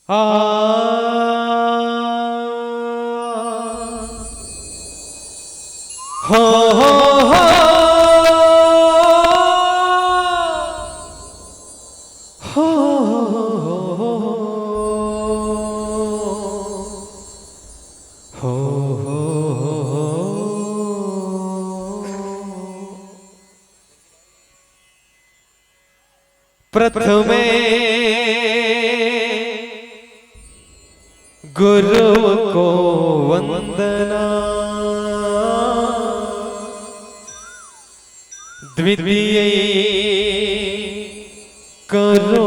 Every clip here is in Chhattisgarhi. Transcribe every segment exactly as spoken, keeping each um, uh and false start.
आ, हो, हो, हो। हो, हो, हो, हो। हो, हो, हो, हो। प्रथमे गुरु को वंदना, द्वितीय करो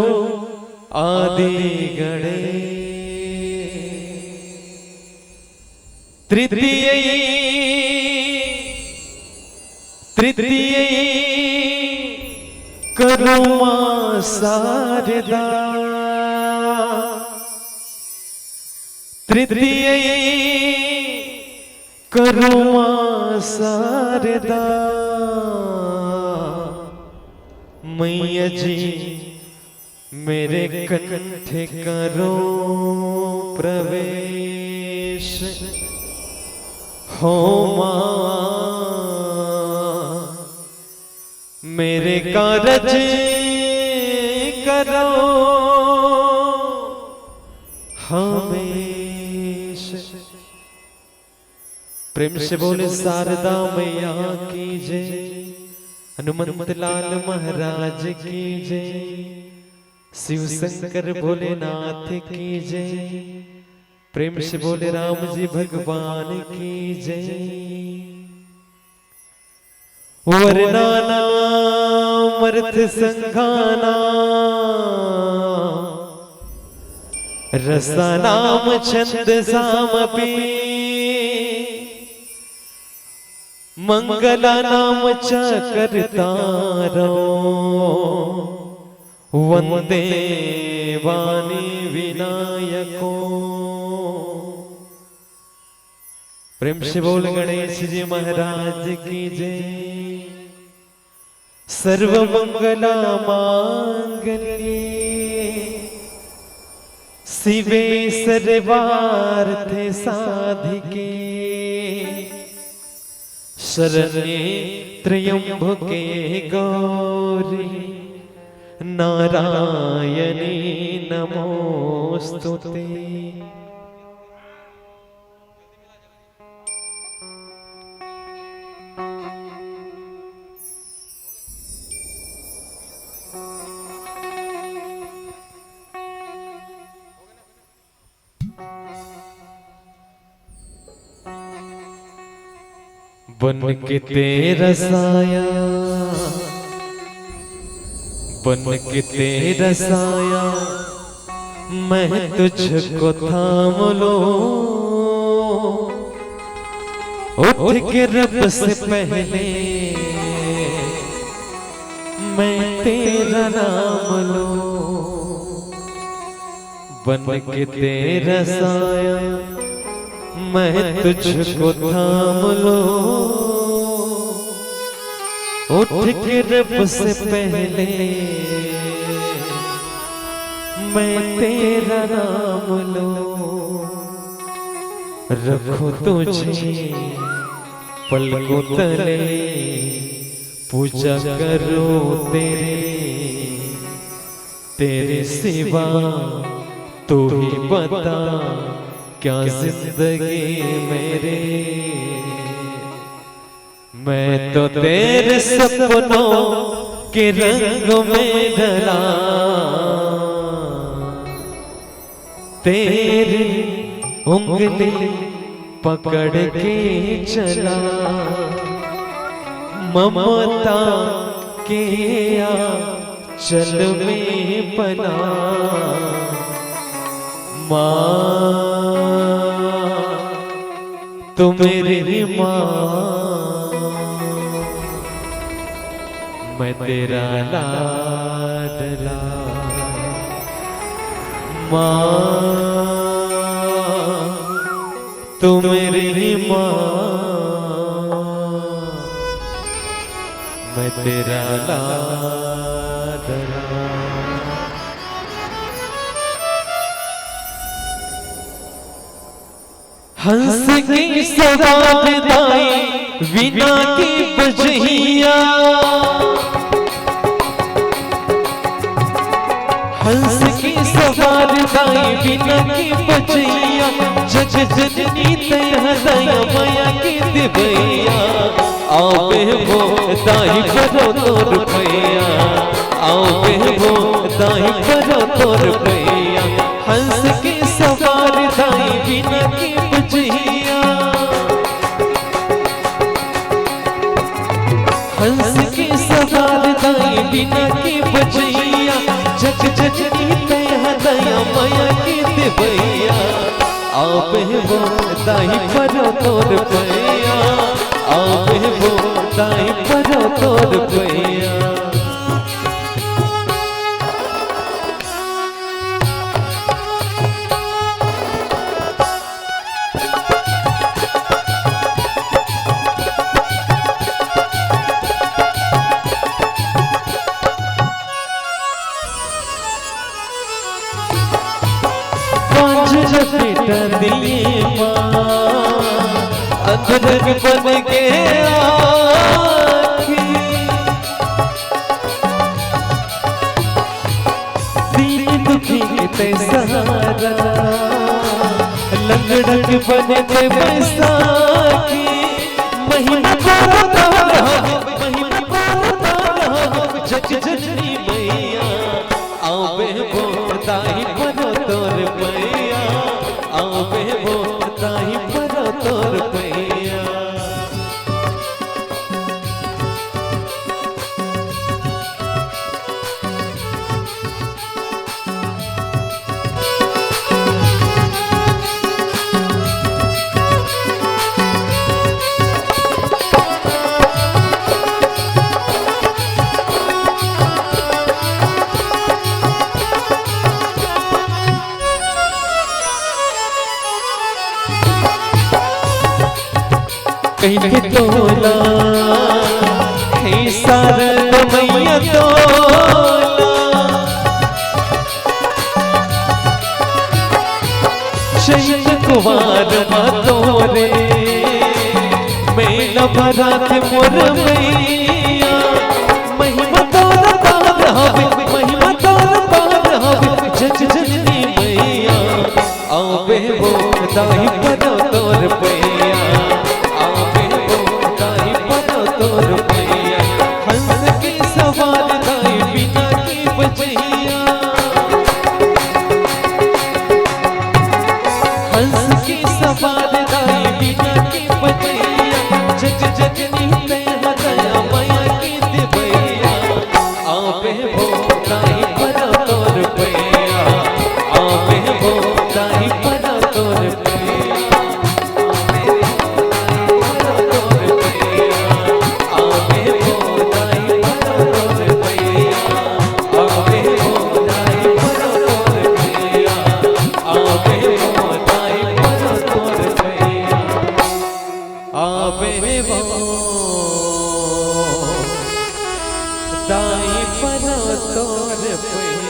आदि गणे, तृतीय, तृतीय करो माँ शारदा, तृतीय करो माँ शारदा। मैया जी मेरे कंठ करो प्रवेश, हो माँ मेरे कारज करो हमेश। प्रेम से बोले शारदा मैया की जय, हनुमंत लाल महाराज की जय, शिव शंकर भोलेनाथ की जय। प्रेम से बोले राम जी भगवान की जय। वर्णानामर्थ संघानां रसानाम छंदसामपि, मंगलानाम च कर्तारो वंदे वाणी विनायको। प्रेम से बोल गणेश जी महाराज की जय। सर्व मंगला मांगल्ये शिवे सर्वार्थ साधिके, शरण्ये त्र्यंबके गौरी नारायणी नमोस्तुते। बन के तेरा साया, बन के तेरा साया, मैं तुझको थाम लूं। उठ के रब से पहले मैं तेरा नाम लूं। बन के तेरा साया मैं तुझको थाम लूं। उठ के रब से पहले मैं तेरा नाम लूं। रखूं तुझे पलकों तले, पूजा करूं तेरी, तेरे सिवा तू ही बता क्या जिंदगी मेरी। मैं तो तेरे सपनों के रंग में ढला, तेरी उंगली पकड़ के चला, ममता के आंचल में पला। माँ, तू मेरी माँ, मैं तेरा लाडला। माँ, तू मेरी माँ, मैं तेरा लाडला। हंस के सवार दाई वीणा के बजइया, हंस के सवार दाई वीणा के बजइया, जग जननी तैं हरय मया के देवइया। आबे वो दाई परो तोर पैया, आबे वो दाई परो तोर पैया। हंस के सवार दाई वीणा के बजइया, हंस के सवार दाई वीणा के बजइया, जग जननी तैं हरय मया के देवइया। आबे वो दाई परो तोर पैया, आबे वो दाई परो तोर पैया। कांच लपेटा दिए माँ, अदरक बन के आँखी। दीन दुखी के तैं सहारा, लंगड़क बन के बैसाखी। महिमा तोर पार हवे, महिमा तोर पार हवे, जग जननी मैया। आबे वो दाई परो तोर पैया, आबे वो दाई परो तोर पैया। कहिके तोला, हे सारन मैया तोला। चैत कुवार मा तोरे, मेला भराथे मोर मैया। महिमा तोर पार हवे, महिमा तोर पार हवे, जग जननी मैया। आबे वो दाई परो तोर पैया, आबे वो दाई परो तोर पैया। हंस के सवार दाई वीणा के बजइया, हंस के सवार दाई वीणा के बजइया, जग जननी तैं हरय मया के देवइया। आबे वो दाई परो तोर पैया, आबे वो दाई परो तोर पैया। आबे वो दाई परो तोर पैया।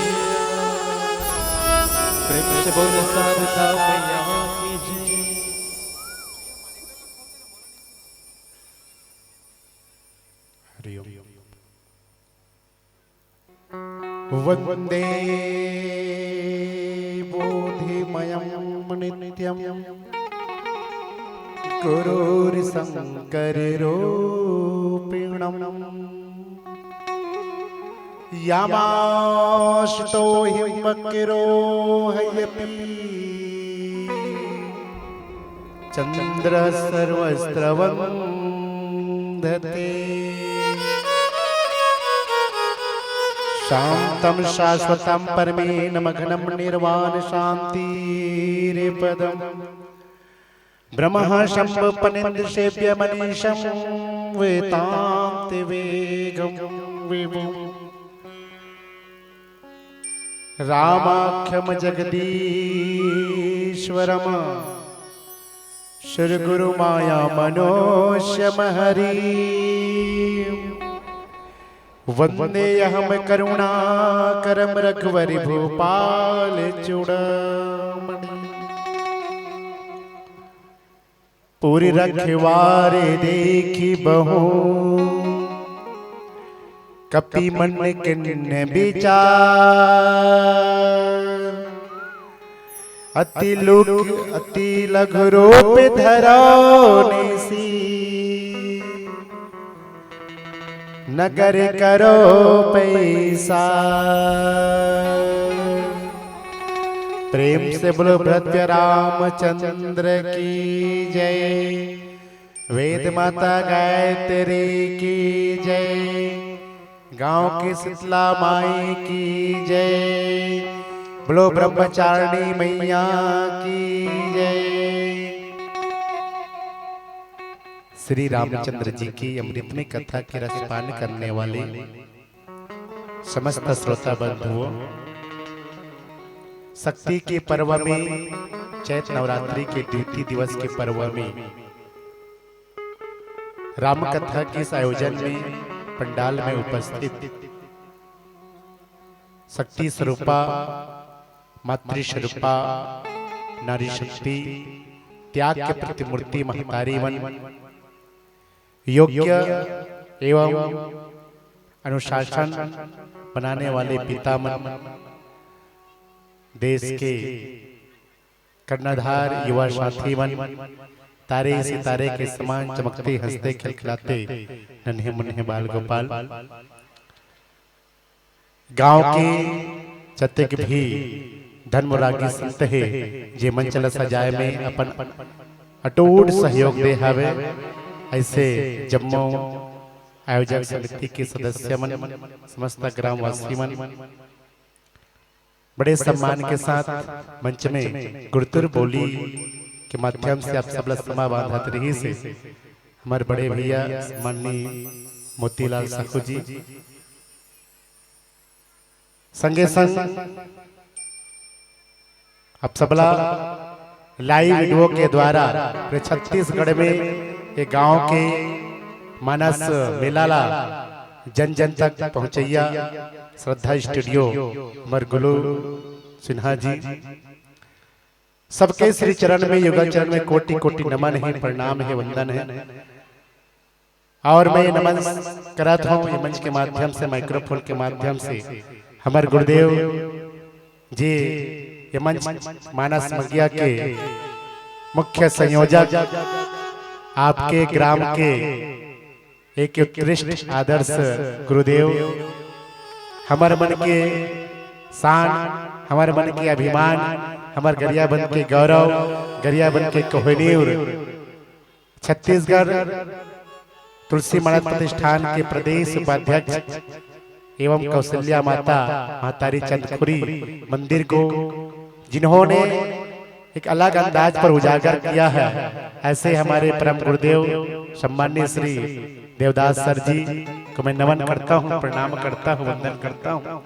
प्रेम से बोल शारदा मैया की जय। हरि ओम। वंदे बोधिमयं नित्यं गुरुर्शंकररूपिणम्। यामाश्रितो हिमवक्रो हयति चंद्रः सर्वस्रवं दधे। शांतं शाश्वतं परमेन मघनं निर्वाणशांतिर्पदम्। ब्रह्मा शंभु फणीन्द्र सेव्यमनीशं वेदांत वेगं विभुम्। रामाख्यं जगदीश्वरं श्री गुरु माया मनोष्यम हरि। वंदेऽहं करुणाकरं रघुवर भूपाल चूड़ामणि। उर रखवारे देखी बहु कपि मन किन्न विचार। अति लुक अति लघु रूप धरो निसी नगर करो पैसा। प्रेम से बोलो भ्रत्य रामचंद्र की जय, वेद माता गायत्री की जय, गांव की शीतला माई की जय, बोलो ब्रह्मचारिणी मैया की जय। श्री रामचंद्र जी की अमृतमय कथा के रसपान करने वाले समस्त श्रोता बंधुओं, शक्ति के पर्व में, चैत नवरात्रि के द्वितीय दिवस के पर्व में राम कथा के इस आयोजन में पंडाल में उपस्थित शक्ति स्वरूपा, मातृ स्वरूपा, नारी शक्ति, त्याग के प्रतिमूर्ति महतारी मन, योग्य एवं अनुशासन बनाने वाले पिता मन, देश के कर्णधार युवा साथी मन, तारे सितारे के समान चमकते हंसते खिलखिलाते नन्हे मुन्हे बाल गोपाल, गांव के जतेक भी धर्मरागी संत हे, जे मंच ल सजाए में अपन अटूट सहयोग दे हवे, ऐसे जम्मो आयोजक समिति के सदस्य मन, समस्त ग्रामवासी मन बड़े सम्मान के साथ मंच में गुरतुर बोली के माध्यम से आप सब ला समा बांधत रहिस हे। हमर बड़े भैया माननीय मोतीलाल साहू जी, संगे संग आप सबला लाइव वीडियो के द्वारा पूरे छत्तीसगढ़ में ये गांव के मानस मेला ला जन जन तक पहुंचैया श्रद्धा स्टूडियो हमर गुलू सिन्हा जी, सबके श्री चरण में, युगल चरण में कोटि कोटि नमन हे, प्रणाम हे, वंदन हे। और मैं ये नमन करत हूँ ये मंच के माध्यम से, माइक्रोफोन के माध्यम से हमर गुरुदेव जी, ये मंच मानस मगिया के मुख्य संयोजक, आपके ग्राम के एक उत्कृष्ट आदर्श गुरुदेव, हमर मन के शान, हमर मन के अभिमान, हमर गरियाबंद के गौरव, गरियाबंद के कोहिनूर, छत्तीसगढ़ तुलसी मानस प्रतिष्ठान के प्रदेश उपाध्यक्ष एवं कौशल्या माता महतारी चंदखुरी मंदिर को, जिन्होंने एक अलग अंदाज पर उजागर किया है, ऐसे हमारे परम गुरुदेव सम्माननीय श्री देवदास सर जी को मैं नमन करता हूँ, प्रणाम करता हूँ, वंदन करता हूँ।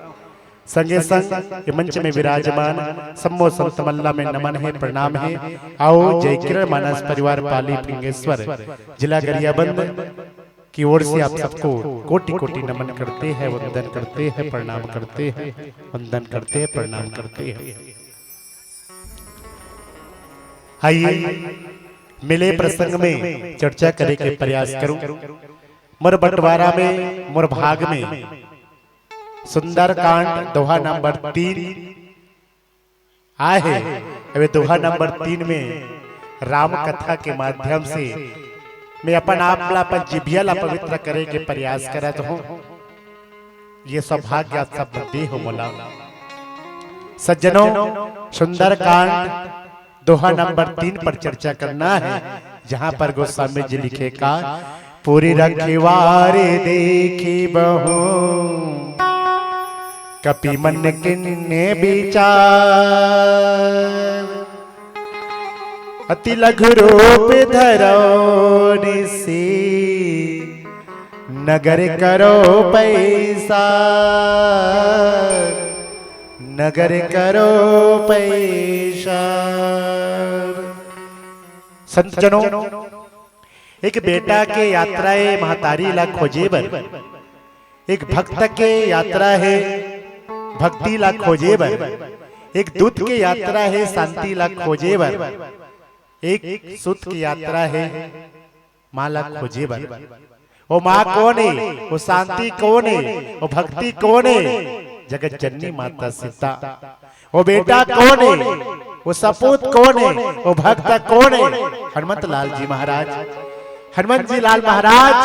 संगे संग ये मंच में विराजमान सम्मो संत मन ला मैं नमन हे, प्रणाम हे। आओ जय किरण मानस परिवार पाली फिंगेश्वर, जिला गरियाबंद की ओर से आप सबको कोटि कोटि नमन करते हैं, वंदन करते हैं, प्रणाम करते हैं, वंदन करते हैं, प्रणाम करते हैं। आइए मिले प्रसंग में चर्चा करे के प्रयास करूं। मोर बंटवारा में, मोर भाग में सुंदरकांड दोहा नंबर तीन आए हे। अबे दोहा नंबर तीन में राम कथा के माध्यम से मैं अपन आप ला, अपन जिभिया ला पवित्र करे के प्रयास करत हूँ। ये सौभाग्य आप सब दे हो मोला। सज्जनों, सुंदरकांड दोहा नंबर तीन पर चर्चा करना है, जहाँ पर गोस्वामी जी लिखे का, पुर रखवारे देखी बहु कपि मन किन्ने विचार। अति लघु रूप धरो निसी नगर करो पैसा, नगर करो पैसा। संत जनों, एक बेटा के यात्रा ए महतारी ला खोजे बर, एक भक्त के यात्रा हे भक्ति ला खोजे बर, एक दूत के यात्रा हे शांति ला खोजे बर। एक सुत के यात्रा हे माँ ला खोजे बर। ओ माँ कोन हे? ओ शांति कोन हे? ओ भक्ति कोन हे? जगत जननी माता सीता। ओ बेटा कोन हे? ओ सपूत कोन हे? ओ भक्त कोन हे? हनुमंत लाल जी महाराज। हनुमंत जी लाल महाराज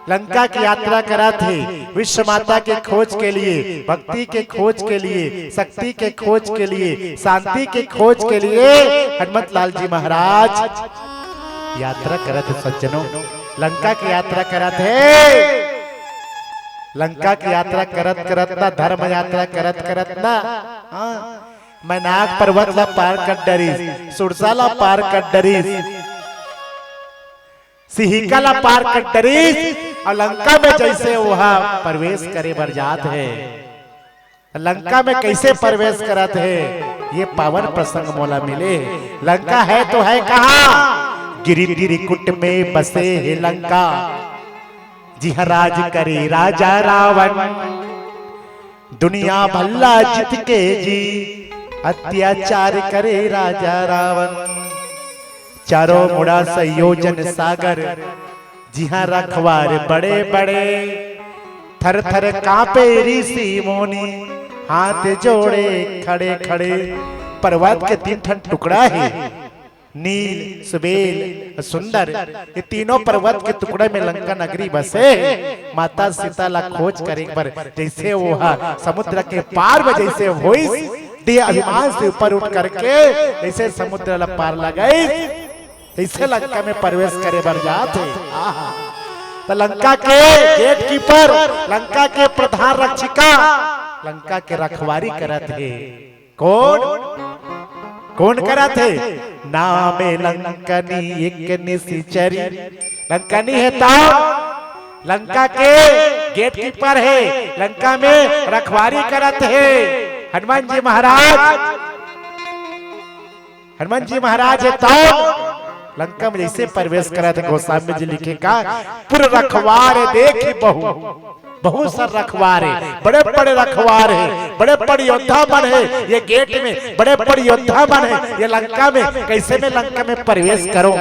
लंका की यात्रा करत हे, विश्व माता के खोज के लिए, भक्ति के खोज के लिए, शक्ति के खोज के लिए, शांति के खोज के लिए हनुमंत लाल जी महाराज यात्रा करत हे सज्जनों, लंका की यात्रा करत हे। लंका की यात्रा करत करत ना, धर्म यात्रा करत करत ना, हाँ, मैनाक पर्वत ला पार कर डरिस, सुरसा ला पार कर डरिस, सिहिका ला पार कर डरिस, अउ लंका में जइसे ओहा प्रवेश करे बर जात हे, लंका में कइसे प्रवेश करत हे, ये पावन प्रसंग मोला मिले। लंका है तो है कहाँ? गिरि त्रिकुट में बसे हे लंका, जिहाँ राज करे राजा रावण। दुनिया भल्ला जीत के जी, अत्याचार करे राजा रावण। चारों मुड़ा संयोजन सागर, जिहाँ रखवार बड़े बड़े। थर थर कांपे ऋषि मुनि, हाथ जोड़े खड़े खड़े। पर्वत के तीन ठन टुकड़ा हे, नील, सुबेल, सुंदर, ये तीनों पर्वत के टुकड़ा में लंका नगरी बसे हे। माता सीता ला खोज करे बर जइसे ओहा समुद्र के पार में जइसे होइस, देह अभिमान से ऊपर उठ करके जइसे समुद्र ला पार लगइस, तइसे लंका में प्रवेश करे बर जात हे। आहा। त लंका के gatekeeper, लंका के प्रधान रक्षिका, लंका के रखवारी करत हे। कोन? कोन करत हे? नामे लंकनी एक निशिचरी। लंकनी हे त लंका के gatekeeper हे, लंका में रखवारी करत हे हनुमान जी महाराज। हनुमान जी महाराज हे त लंका में जइसे प्रवेश करत हे, गोस्वामी जी लिखे का, पुर रखवार देखि बहु, बहुत सारे रखवार हे, बड़े बड़े रखवार हे, बड़े बड़े योद्धा मन हे, ये gate में बड़े बड़े योद्धा मन हे, ये लंका में कइसे में लंका में प्रवेश करों?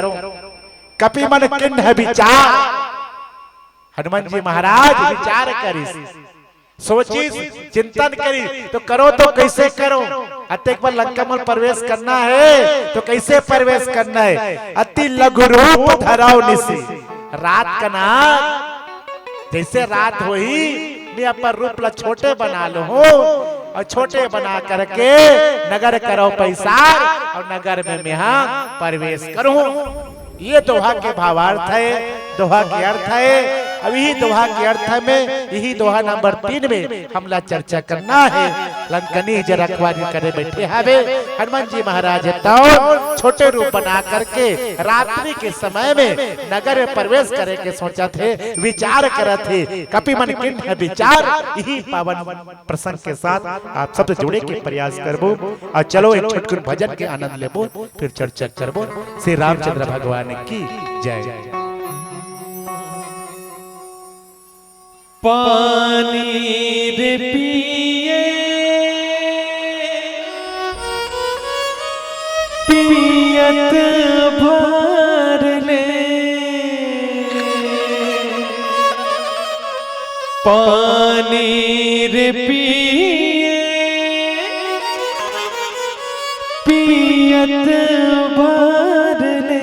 कपि मन कीन्ह बिचार, हनुमान जी महाराज विचार करिस, सोचिस, चिंतन करिस, त करों त कइसे करों? अतेक बर लंका में प्रवेश करना हे, त कइसे प्रवेश करना हे? अति लघु रूप धरौं निसि। रात कना जइसे रात होही, मैं अपन रूप ला छोटे बना लूं अउ छोटे बना करके नगर करौं पैसार अउ नगर में मेहा प्रवेश करूं। ये दोहा के भावार्थ हे, दोहा के अर्थ हे। अब इही दोहा के अर्थ में, इही दोहा नंबर तीन में हमला चर्चा करना हे। लंकनी जे रखवारी करे बइठे हवे हनुमान जी महाराज हे, त छोटे रूप बना करके रात्रि के समय में नगर में प्रवेश करे के सोचत हे, विचार करत हे। कपि मन कीन्ह बिचार, इही पावन प्रसंग के साथ आप सबसे जुड़े के प्रयास करबो। अउ चलो एक छोटकुन भजन के आनंद लेबो, फिर चर्चा करबो। श्री रामचंद्र भगवान की जय। पानी रे पिए पियत भर ले, पानी रे पिए पियत भर ले,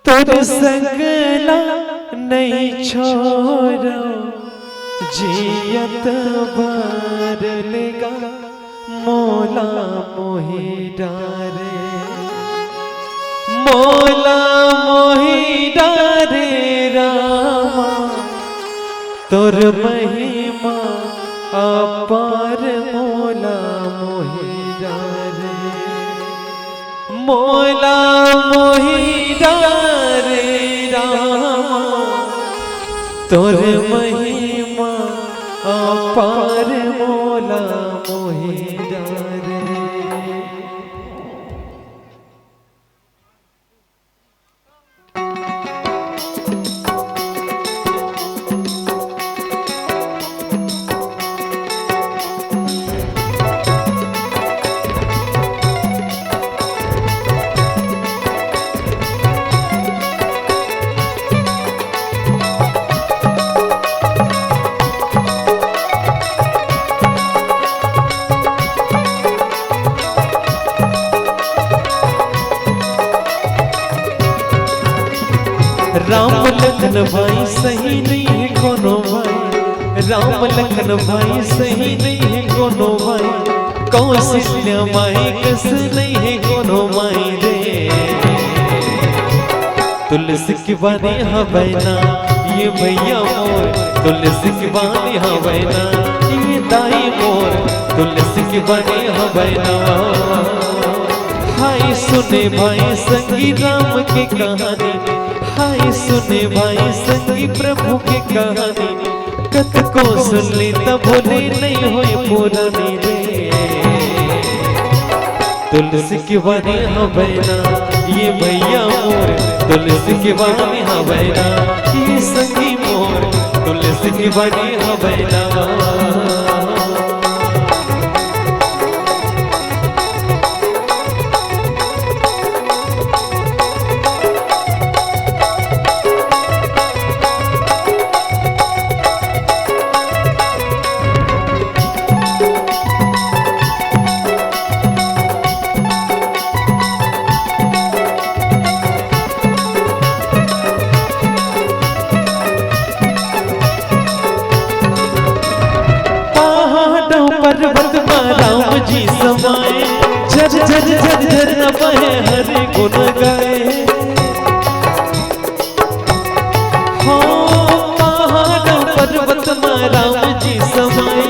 तोर संग ला नइ छोड़ौं, जियत भर ले गा मोला मोहि डारे, मोला मोहि डारे रामा, तोर महिमा अपार मोला मोहि डारे। मोला मोहि डारे रामा, तोर महिमा अपार मोला मोहि डारे। राम लखन भाई सही नहीं है कोनो भाई, राम लखन भाई सही नहीं है कोनो भाई, कौशल्या माई कस नहीं है कोनो माई रे। तुलसी के बानी हवै ना ये भैया मोर, तुलसी के बानी हवै ना ये दाई मोर, तुलसी के बानी हवै ना। हाय सुने भाई संगी राम के कहानी, हाय सुने भाई संगी प्रभु के कहानी, कतको सुन ली तब भूले नहीं होए पुरानी रे। तुलसी के बानी हवै ना ये भैया मोर, तुलसी के बानी हवै ना ये संगी मोर, तुलसी के बानी हवै ना। पहाड़ पर्वत मा राम जी समाए, झर झर झर झर न बहे हरि गुण गाए। हो पहाड़ पर्वत मा राम जी समाए,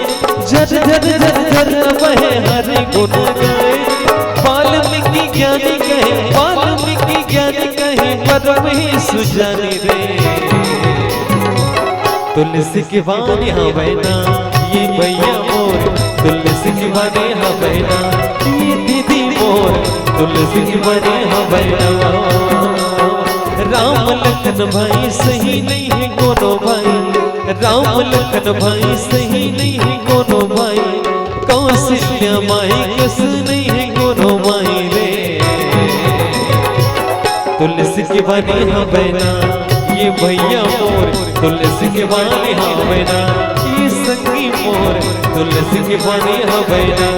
झर झर झर झर न बहे हरि गुण गाए। वाल्मीकि ज्ञानी कहे, वाल्मीकि ज्ञानी कहे, परम ही सुजानी रे। तुलसी के बानी हवै ना ये भैया मोर, तुलसी के बानी हवै ना ये दीदी मोर, तुलसी के बानी हवै ना। राम लखन भाई सही नहीं है कोनो भाई, राम लखन भाई सही नहीं है कोनो भाई, कौशल्या माई कस नहीं है कोनो माई रे। तुलसी के बानी हवै ना ये भैया मोर, तुलसी के बानी हवै ना ये संगी मोर, तुलसी के बानी हवै ना।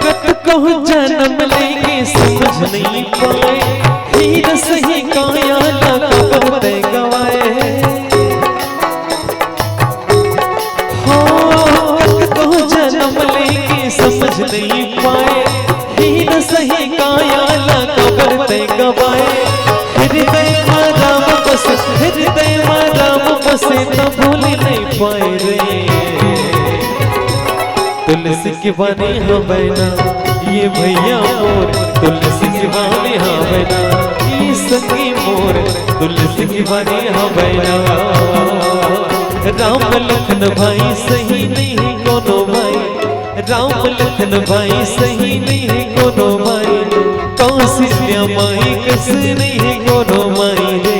कतको जन्म लेके समझ नहीं पाए, हीरा सही काया ला कबर ते गवाए। हो, कतको जन्म लेके समझ नहीं पाए, हीरा सही काया ला कबर ते गवाए। हृदय मा राम बस, हृदय मा राम बसे त भूल नहीं पाए रे। तुलसी के बानी हवै ना ये भैया मोर, तुलसी के बानी हवै ना ये संगी मोर, तुलसी के बानी हवै ना। राम लखन भाई सही नहीं है कोनो भाई, राम लखन भाई सही नहीं है कोनो भाई, कौशल्या माई कस नहीं है कोनो माई रे।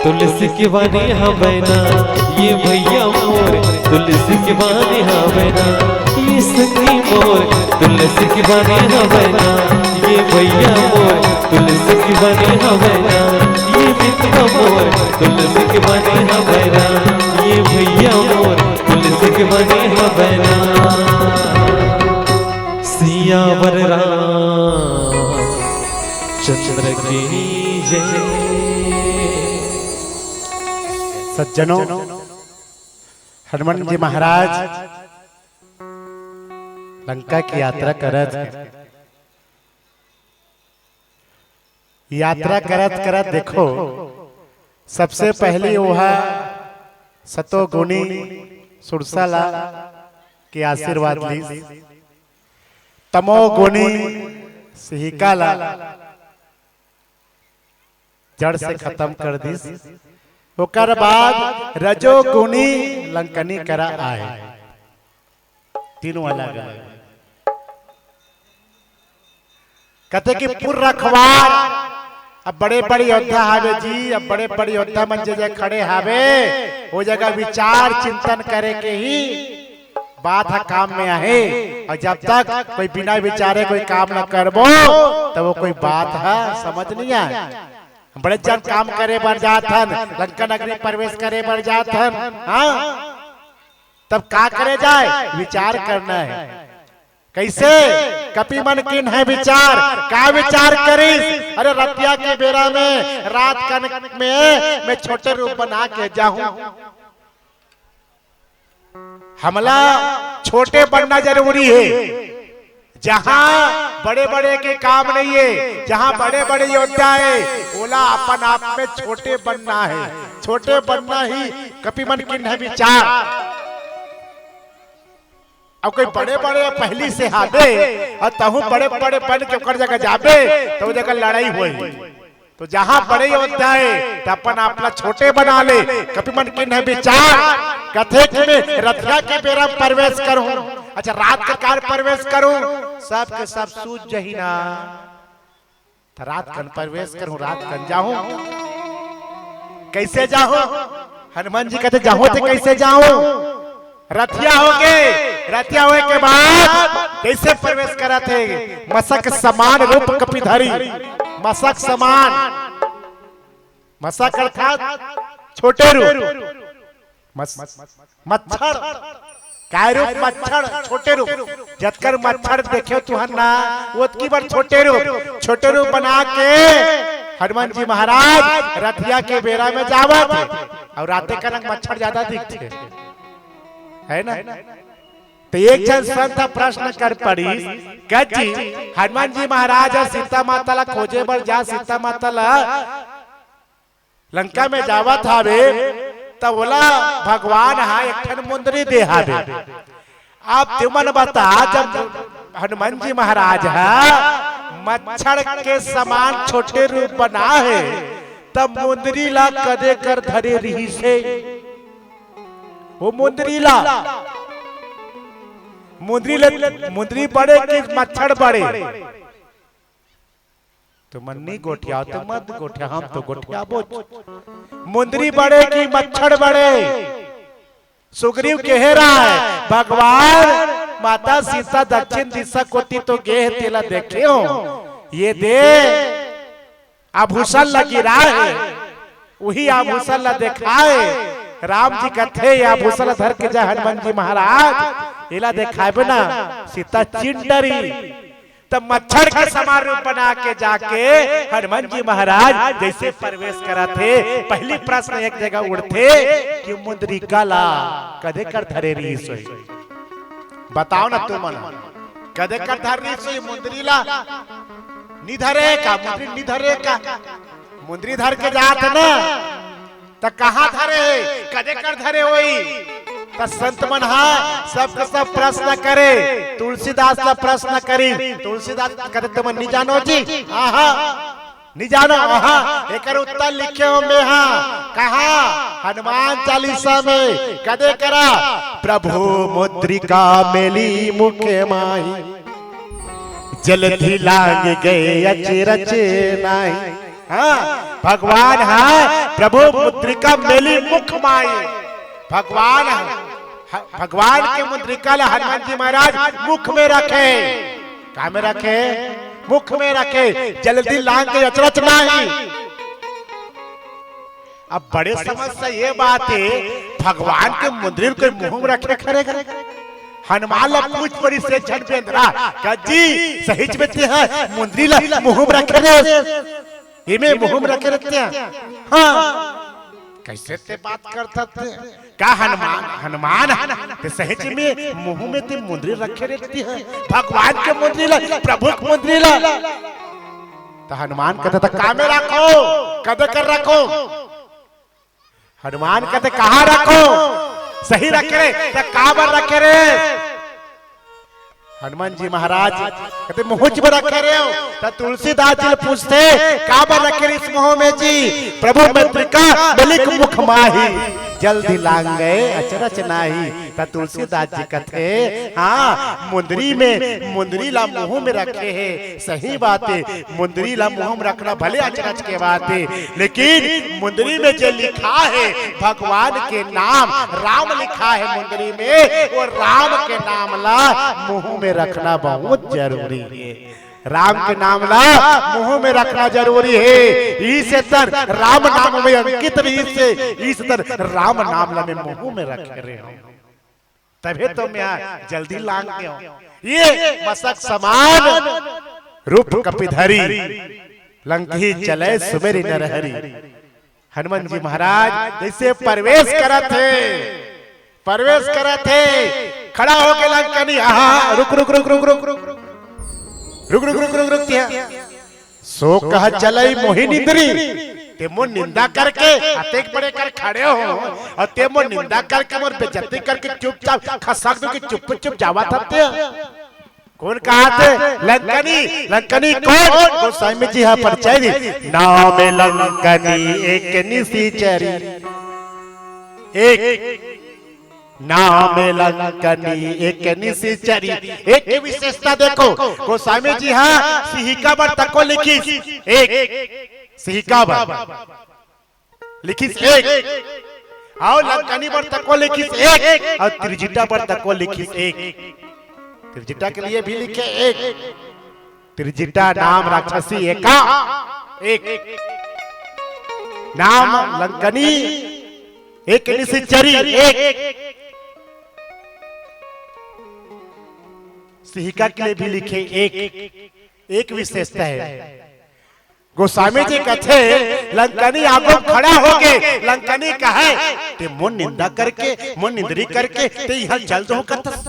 तुलसी के बानी हवै ना ये भैया मोर, तुलसी के बानी हवै ना ये संगी मोर, तुलसी के बानी हवै ना ये भैया मोर, तुलसी के बानी हवै ना ये मित्र मोर, तुलसी के बानी हवै ना ये भैया मोर, तुलसी के बानी हवै ना। सियावर रामचंद्र की जय। सज्जनों, हनुमान जी महाराज लंका की यात्रा करत हे। यात्रा करत करत देखो, सबसे पहली ओहा सतोगुणी सुरसा ला के आशीर्वाद लीस, तमोगुणी सिहिका ला जड़ से खत्म कर दिस, ओकर बाद रजोगुणी लंकनी करा आए। तीनों अलग अलग। कहते कि पुर रखवार अब बड़े बड़े योद्धा हावे जी, अब बड़े बड़े योद्धा मन जे जगह खड़े हावे, वो जगह विचार चिंतन करे के ही बात ह काम में आहे। और जब तक कोई बिना विचारे कोई काम न करबो, तो वो कोई बात ह समझ नहीं आए। बड़े जन काम करे बर जात हन, लंका नगरी प्रवेश करे बर जात हन। हाँ, तब का करे जाए? विचार करना है। कैसे? कपि मन कीन्है विचार। का विचार करिस? अरे, रतिया के बेरा में, रात कन में मैं छोटे रूप बना के जाहूं। हमला छोटे बनना जरूरी है। जहां बड़े बड़े के काम नहीं है, जहां बड़े बड़े योद्धा है, ओला अपन आप में छोटे बनना है। छोटे बनना ही कपि मन कीन्है विचार। अब कोई बड़े बड़े पहली से हावे, और तहूं बड़े बड़े बन के ओकर जगह जाबे, तो वो जगह लड़ाई होई। तो जहां बड़े योद्धा है, तो अपन आप ला छोटे बना ले। कपि मन कीन्है विचार, कथे कि मैं रतिया के बेरा प्रवेश करूं। अच्छा, रात के कार प्रवेश करूं, सब के सब सूझ जही ना। तो रात कन प्रवेश करूं, रात कन जाहूं। कैसे जाहूं? हनुमान जी कहते, जाहूं तो कैसे जाहूं? रथिया होगे, रथिया होए के बाद कैसे प्रवेश करत हे? मसक समान रूप कपि धरी, मसक समान, मसक अर्थात छोटे रूप, मस-, मच्छर, काय रूप? मच्छर, छोटे रूप। जतकर मच्छर देखे तुहन ना, ओतकी बर छोटे रूप, छोटे रूप बना के हनुमान जी महाराज रथिया के बेरा में जावत हे, और राते कनक मच्छर ज्यादा दिखथे, है ना? तो एक झन संत ह प्रश्न कर पड़िस, कह जी, हनुमान जी महाराज ह सीता माता ला खोजे बर जा, सीता माता ला लंका में जावत हावे, त ओला भगवान ह एक ठन मुंदरी दे हावे। अब तुमन बता, जब हनुमान जी महाराज ह मच्छर के समान छोटे रूप बना हे, तब मुंदरी ला कदे कर धरे रिहिस हे? वो मुंदरी ला, मुंदरी ले, मुंदरी बड़े कि मच्छर बड़े? तुमन नी गोठियाव तो मत गोठिया, हम तो गोठियाबो। मुंदरी बड़े कि मच्छर बड़े? सुग्रीव कहे रहय, भगवान माता सीता दक्षिण दिशा कोति तो गे हे, तेला देखे हो, ये दे आभूषण ला गिराए, उही आभूषण ला देखाए। राम जी कथे, "ये आभूषण ला धर के जा हनुमान जी महाराज, एला देखाबे ना, सीता चिन डरी।" तब मच्छर के समान रूप बना के जाके हनुमान जी महाराज जैसे प्रवेश करत हे, पहली प्रश्न एक जगह उठथे कि मुंदरिका ला कदे कर धरे रिहिस होही? बताओ ना तुमन, कदे कर धर रिहिस होही मुंदरी ला? नी धरे का, मुंदरी नी धरे का? मुंदरी धर के जात ना, त कहाँ धरे हे, कदे कर धरे होही? त संत मन हा सबके सब प्रश्न करे, तुलसीदास ला प्रश्न करी। तुलसीदास कथे, "तुमन नी जानो जी?" आहा, नी जानो? आहा, एकर उत्तर लिखे हो में हा। कहाँ? हनुमान चालीसा में। कदे करा? "प्रभु मुद्रिका मेली मुख माही, जलधि लांग गए अचरज नाही।" हाँ, भगवान ह प्रभु मुद्रिका मेली मुख माही। भगवान ह-, ह-, भगवान के मुद्रिका ला हनुमान जी महाराज मुख में रखे। का में रखे? मुख में रखे। जलधि लांग गए अचरज नाही। अब बड़े समस्या ये बात हे, भगवान के मुंदरी ल कोई मुंह में रखे खरे खरे? हनुमान ला पूछ पड़िस एक झन बेंदरा, "का जी, सहीच में तें ह मुंदरी ला मुंह में रखे रहे? एमे मुंह में रखे रहे तें?" हाँ। कैसे तें बात करथस तें? का हनुमान, हनुमान तें सहीच में मुंह में तें मुंदरी रखे रहे तें ह? भगवान के मुंदरी ला, प्रभु के मुंदरी ला। त हनुमान कथे, "त का में रखों? कदे कर रखों?" हनुमान कथे, "कहाँ रखों? सही रखे रहे, त काबर रखे रहे?" हनुमान जी महाराज कथे, "मुंहच में रखे रहे हो।" त तुलसीदास जी ल पूछथे, "काबर रखे रहे इस मुंह में जी?" "प्रभु मुद्रिका मेली मुख माही।" जल्दी लांग गए अचरज नाही। त तुलसीदास जी कथे, हाँ, मुंदरी में, मुंदरी ला मुंह में रखे हे, सही बात हे, मुंदरी ला मुंह में रखना भले अचरज के बात हे, लेकिन मुंदरी में जे लिखा हे भगवान के नाम, राम लिखा हे मुंदरी में, वो राम के नाम ला मुंह में रखना बहुत जरूरी हे। राम के नाम ला मुंह में रखना जरूरी हे। इस तर राम नाम में अंकित रहिस हे, इस तर राम नाम ला मैं मुंह में रखे रहे हूँ, तभे तो मैं आज जल्दी लांग गया हूँ। ये मसक समान रूप कपिधरी, लंकही चले सुमेरी नरहरी। हनुमान जी महाराज जैसे प्रवेश करत हे, प्रवेश करत हे, खड़ा होके लंकनी, आहा, रुक, रुक, रुक, रुक, रुक, रुक, रुक, रुक, रुक, रुक, रुक, रुक, तिहा। सो कह चलई मोहि निंदरी, ते मोर निंदा करके अतेक बड़े कर खड़े हो, अउ ते मोर निंदा करके, मोर बेइज्जती करके चुपचाप खसक दो कि चुप चुप जावत हते। कोन कहत हे? लंकनी। लंकनी कोन? गोस्वामी जी हा परिचय दी। नाम लंकनी एक निशिचरी। एक नाम लंकनी एक निशिचरी। एक के विशेषता देखो, गोस्वामी जी हा सिहिका बर तको लिखिस एक, सिहिका बर लिखिस एक, अउ लंकनी बर तको लिखिस एक, अउ त्रिजटा बर तको लिखिस एक। त्रिजटा के लिए भी लिखे एक। त्रिजटा नाम राक्षसी एका एक, नाम लंकनी एक निशिचरी एक। सिहिका के लिए भी लिखे एक, एक विशेषता हे। गोस्वामी जी कथे, लंकनी आगू खड़ा होके लंकनी कहे, ते मोर निंदा करके, मोर निंदरी करके ते इहां चल दो करतस,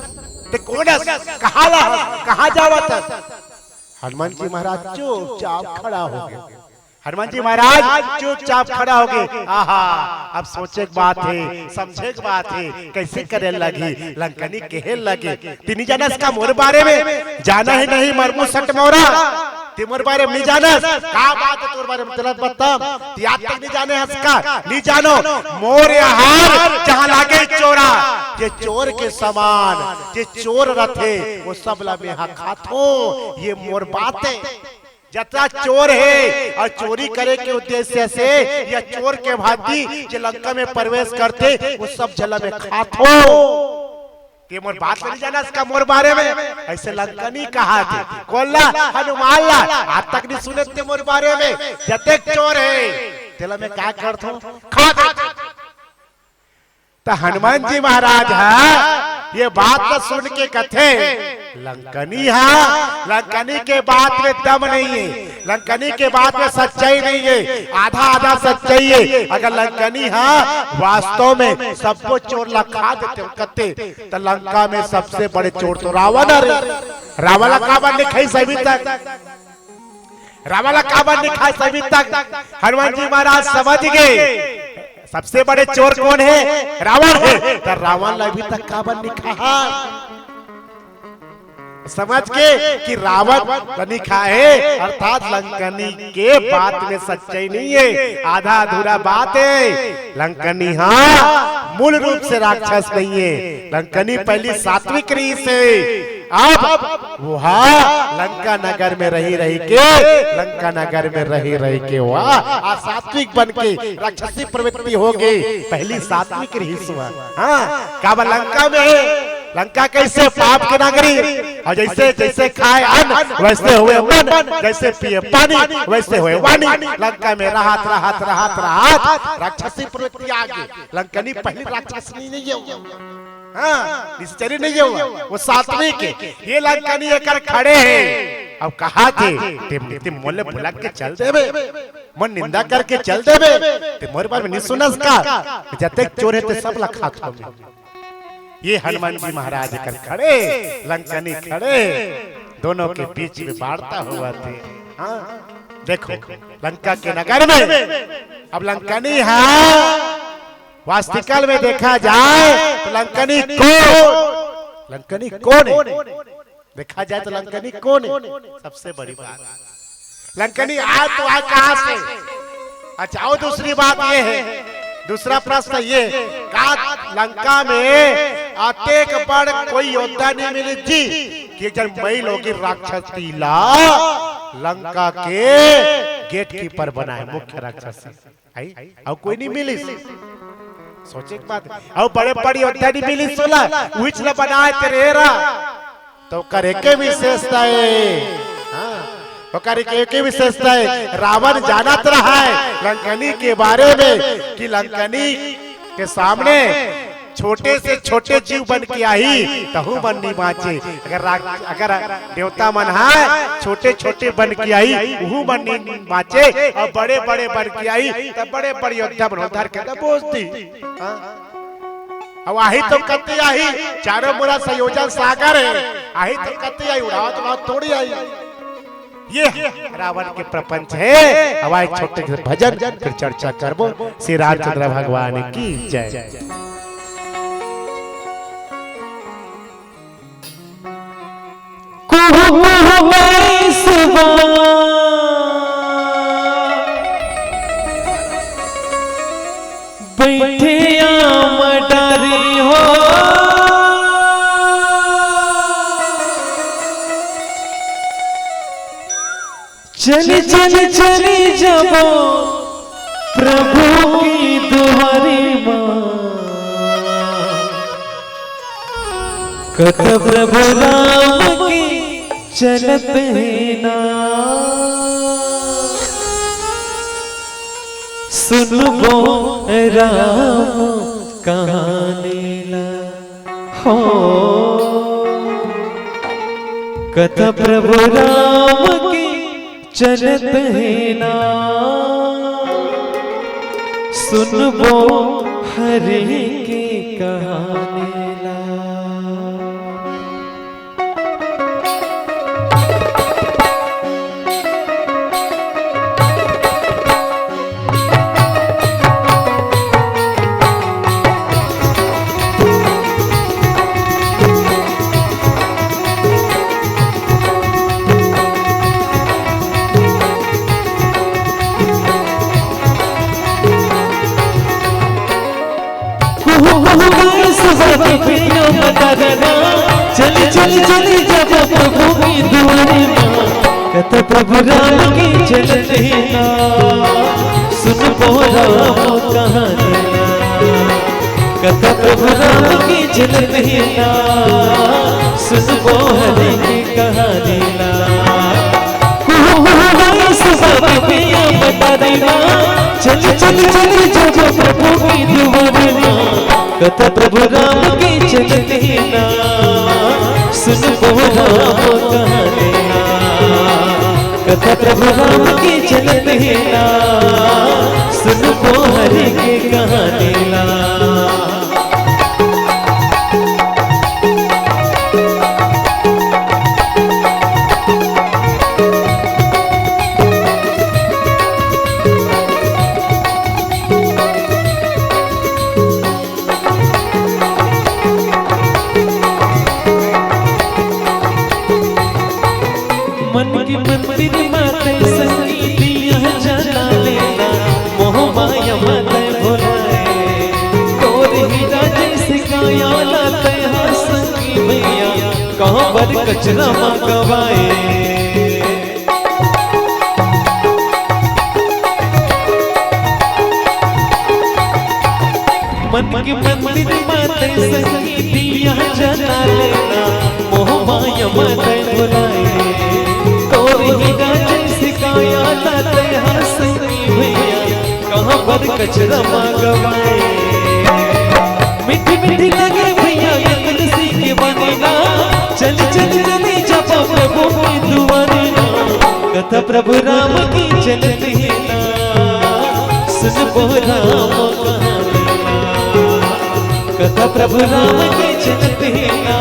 ते कोन हस, कहां ला हस, कहां जावत हस? हनुमान जी महाराज चुपचाप खड़ा हो गए। हनुमान जी महाराज चुपचाप खड़ा हो गए। आहा, अब सोचे के बात हे, समझे के बात हे, कैसे करे लगी, लंकनी कहे लगे, "ते नी जानस का मोर बारे में? जाना ही नहीं मरमू सट मोरा, ते मोर बारे में नी जानस का? बात हे तोर बारे में, चलत बता, ते आज तक नी जाने हस का? नी जानो, मोर आहार जहां लागे चोरा, जे चोर के समान, जे चोर रथे, वो सब ला मेहा खाथो, ये मोर बात हे।" जतरा चोर हे अउ चोरी करे के उद्देश्य से या चोर के भांति जे लंका में प्रवेश करथे, वो सब झन ला मैं खाथो। ते मोर बात ला नी जानस का मोर बारे में? ऐसे लंकनी कहथे। कोन ला? हनुमान ला। आज तक नी सुने ते मोर बारे में। जतेक चोर हे, तेला मैं का करथो? खा देथो। त हनुमान जी महाराज हा ये बात ला सुन के कथे, लंकनी हा, लंकनी के बात में दम नहीं हे, लंकनी के बात में सच्चाई नहीं हे, आधा आधा सच्चाई हे। अगर लंकनी हा वास्तव में सबो चोर ला खा देथे कथे, त लंका में सबसे बड़े चोर तो रावण हरे। रावण ला काबर नी खाइस अभी तक? रावण ला काबर नी खाइस अभी तक? हनुमान जी महाराज समझ गए, सबसे बड़े चोर कोन हे? रावण हे। त रावण ला अभी तक काबर नी खाइस? समझ के कि रावण ला नी खाए, अर्थात लंकनी के बात में सच्चाई नहीं हे, आधा अधूरा बात हे। लंकनी हा मूल रूप से राक्षस नहीं हे। लंकनी पहली सात्विक रहिस हे, अब वो हा लंका नगर में रही रही के, लंका नगर में रही रही के वो हा सात्विक बन के राक्षसी प्रवृत्ति हो गई। पहली सात्विक रहिस हे। हाँ, काबर लंका में हे? लंका कैसे? पाप के नगरी। अउ जैसे, जैसे खाए अन्न वैसे होए मन, जैसे पिए पानी वैसे होए वाणी। लंका में रहत, रहत, रहत, रहत राक्षसी प्रवृत्ति आ गई। लंकनी पहली राक्षसनी नहीं हे। हाँ, निशिचरी नहीं हे, वो सात्विक हे। ये लंकनी एकर खड़े हे। अब कहथे, ते, ते मोला भुला के चल देबे, मोर निंदा करके चल देबे, ते मोर बारे में नी सुनस का? जतेक चोर हे ते सब ला खाथो मैं। ये हनुमान जी महाराज एकर खड़े, लंकनी खड़े, दोनों के बीच में वार्ता होवत हे। हाँ, देखो, लंका के नगर में अब लंकनी हा वास्तविकल में देखा जाए तो लंकनी कोन, लंकनी कोन हे? देखा जाए तो लंकनी कोन हे? सबसे बड़ी बात, लंकनी आए तो आए कहां से? अच्छा, अउ दूसरी बात ये हे, दूसरा प्रश्न ये, का लंका में अतेक बड़ कोई योद्धा नहीं मिलिस जी कि एक झन मई लोगिन राक्षसी ला लंका के gatekeeper बनाय, मुख्य राक्षसी। आई, अउ कोई नहीं मिलिस। सोचे के बात। अउ बड़े बड़े योद्धा नहीं मिलिस तोला, उहिच ला बनाय तेरे रा। त ओकर एके विशेषता हे, हाँ, ओकर एक, एके विशेषता हे, रावण जानत रहय लंकनी के बारे में कि लंकनी के सामने छोटे से छोटे जीव बन के आही, तहू मन नहीं बाँचे। अगर रा-, अगर देवता मन ह छोटे छोटे बन के आही, उहू मन नहीं बाँचे, अउ बड़े बड़े बन के आही, त बड़े बड़े योद्धा मन धर के त बोज दी। हाँ? अउ आही त कते आही, चारों मुड़ा संयोजन सागर हे, आही त कते आही, उड़ावत उड़ावत थोड़ी आही। ये रावण के प्रपंच हे। अउ एक छोटे से भजन, फिर चर्चा करबो श्री रामचंद्र भगवान की जय। कुहु कुहु बैसवा बैठे आम डारी हो। चली चली चली जाबो प्रभु की दुआरी माँ। कथा प्रभु राम की चलत हे ना। सुनबो राम कहानी ला हो। कथा प्रभु राम की चलत हे ना। सुनबो हरि के कहानी ला। कुहु कुहु गाय सुबह के पिया मदारना, चली चली चली जाबो प्रभु की दुआरी माँ। कथा प्रभु राम की चलत हे ना, सुनबो राम कहानी ना। कथा प्रभु राम की चलत हे ना, सुनबो हरि की कहानी ना। कुहु कुहु गाय सुबह के पिया मदारना, चली चली चली जाबो प्रभु की दुआरी माँ। कथा प्रभु राम की चलत हे ना, सुनबो राम कहानी ना। कथा प्रभु राम की चलत हे ना, सुनबो हरि के कहानी ना। मन के मंदिर माते संगी दिया जला लेना, मोह माया माते भुलाए। तोर हीरा जैसे काया लाते हाँ संगी भैया, कहाँ पर कचरा मा गवाए। मन के मंदिर माते संगी दिया जला लेना, मोह माया माते भुलाए। तोर हीरा जैसे काया लाते हाँ संगी भैया, कहाँ पर कचरा मा गवाए। मीठी मीठी लगे भैया ये तुलसी के बनिना, चल चल चली जाबो प्रभु की दुआरी ना। कथा प्रभु राम की चलत हे ना, सुनबो राम कहानी ना। कथा प्रभु राम की चलत हे ना,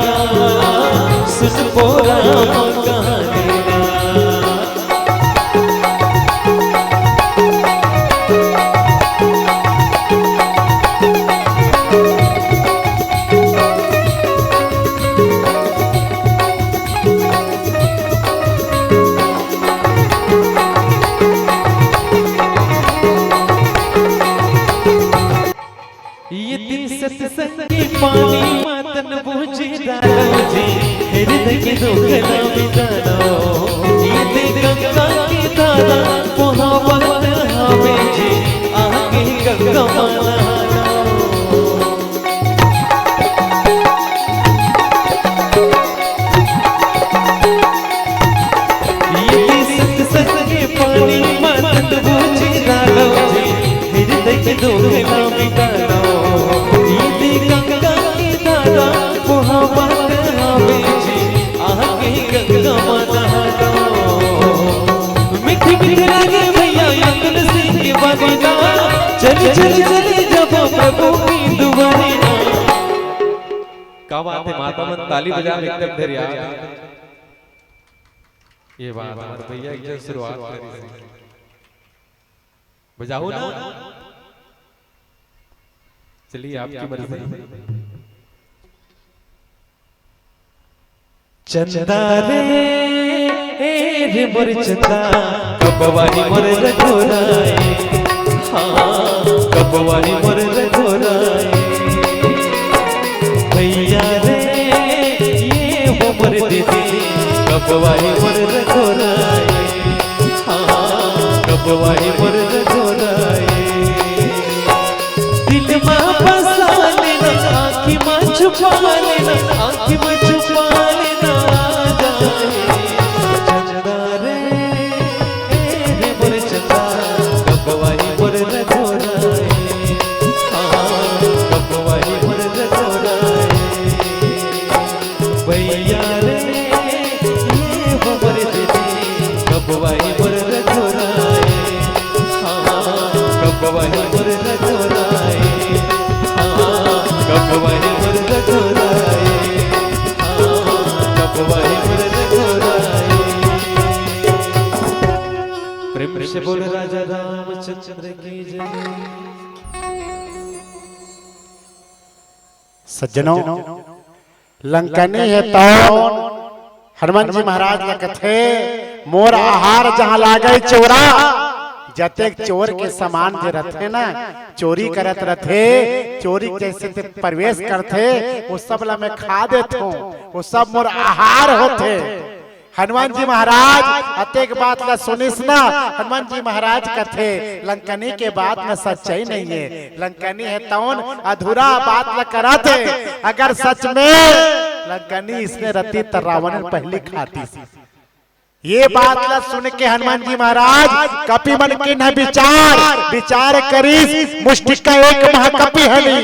सुनबो राम कहानी ना। जी, हृदय के दुख ला मिटानो, ये दे गंगा के धारा, वहाँ बहत हवे जी, आके गंगा माँ नहानो। ये दे सतसंग के पानी, मातन बूझी डालो जी, हृदय के दुख ला मिटानो, ये दे गंगा के धारा, वहाँ बहत हवे जी, आके गंगा माँ नहानो। मीठी मीठी लागे भैया यतन सिंह के बजना, चली चली चली जब प्रभु की दुआरे ना। का बात है, माता मन ताली बजा एकदम धरिया। ये बात हमारे भैया एक जन शुरुआत करी। बजाओ ना। चलिए, आपकी मर्जी। चंदा रे, ए रे मोर चंदा, कब आही मोर रघुराई? हाँ, कब आही मोर रघुराई? भैया रे, ये हो मोर दीदी, कब आही मोर रघुराई? हाँ, कब आही मोर रघुराई? दिल मा बसा लेना, आँखी मा छुपा लेना, आँखी मा छुपा लेना, आ जाए चंदा रे, ए रे मोर चंदा, कब आही मोर रघुराई? हाँ, कब आही मोर रघुराई? भैया रे, ये हो मोर दीदी, कब आही मोर रघुराई? हाँ, कब आही मोर रघुराई? हाँ, कब आही मोर रघुराई? हाँ, कब आही मोर रघुराई? प्रेम से बोल राजा रामचंद्र की जय। सज्जनों, लंकनी हे तौन हनुमान जी महाराज ल कथे, मोर आहार जहाँ लागे चोरा। जतेक चोर के समान जे रथे ना, चोरी करत रथे, चोरी जैसे ते प्रवेश करथे, वो सब ला मैं खा देथों, वो सब मोर आहार होथे। हनुमान जी महाराज अतेक बात ला सुनिस ना, हनुमान जी महाराज कथे, लंकनी के बात में सच्चाई नहीं है। लंकनी हे तौन अधूरा बात ला करत हे। अगर सच में लंकनी इसने रती त रावण पहली खातिस। ये बात ला सुन के हनुमान जी महाराज कपि मन कीन्ह विचार, विचार करिस, मुष्टिका एक महा कपि हली।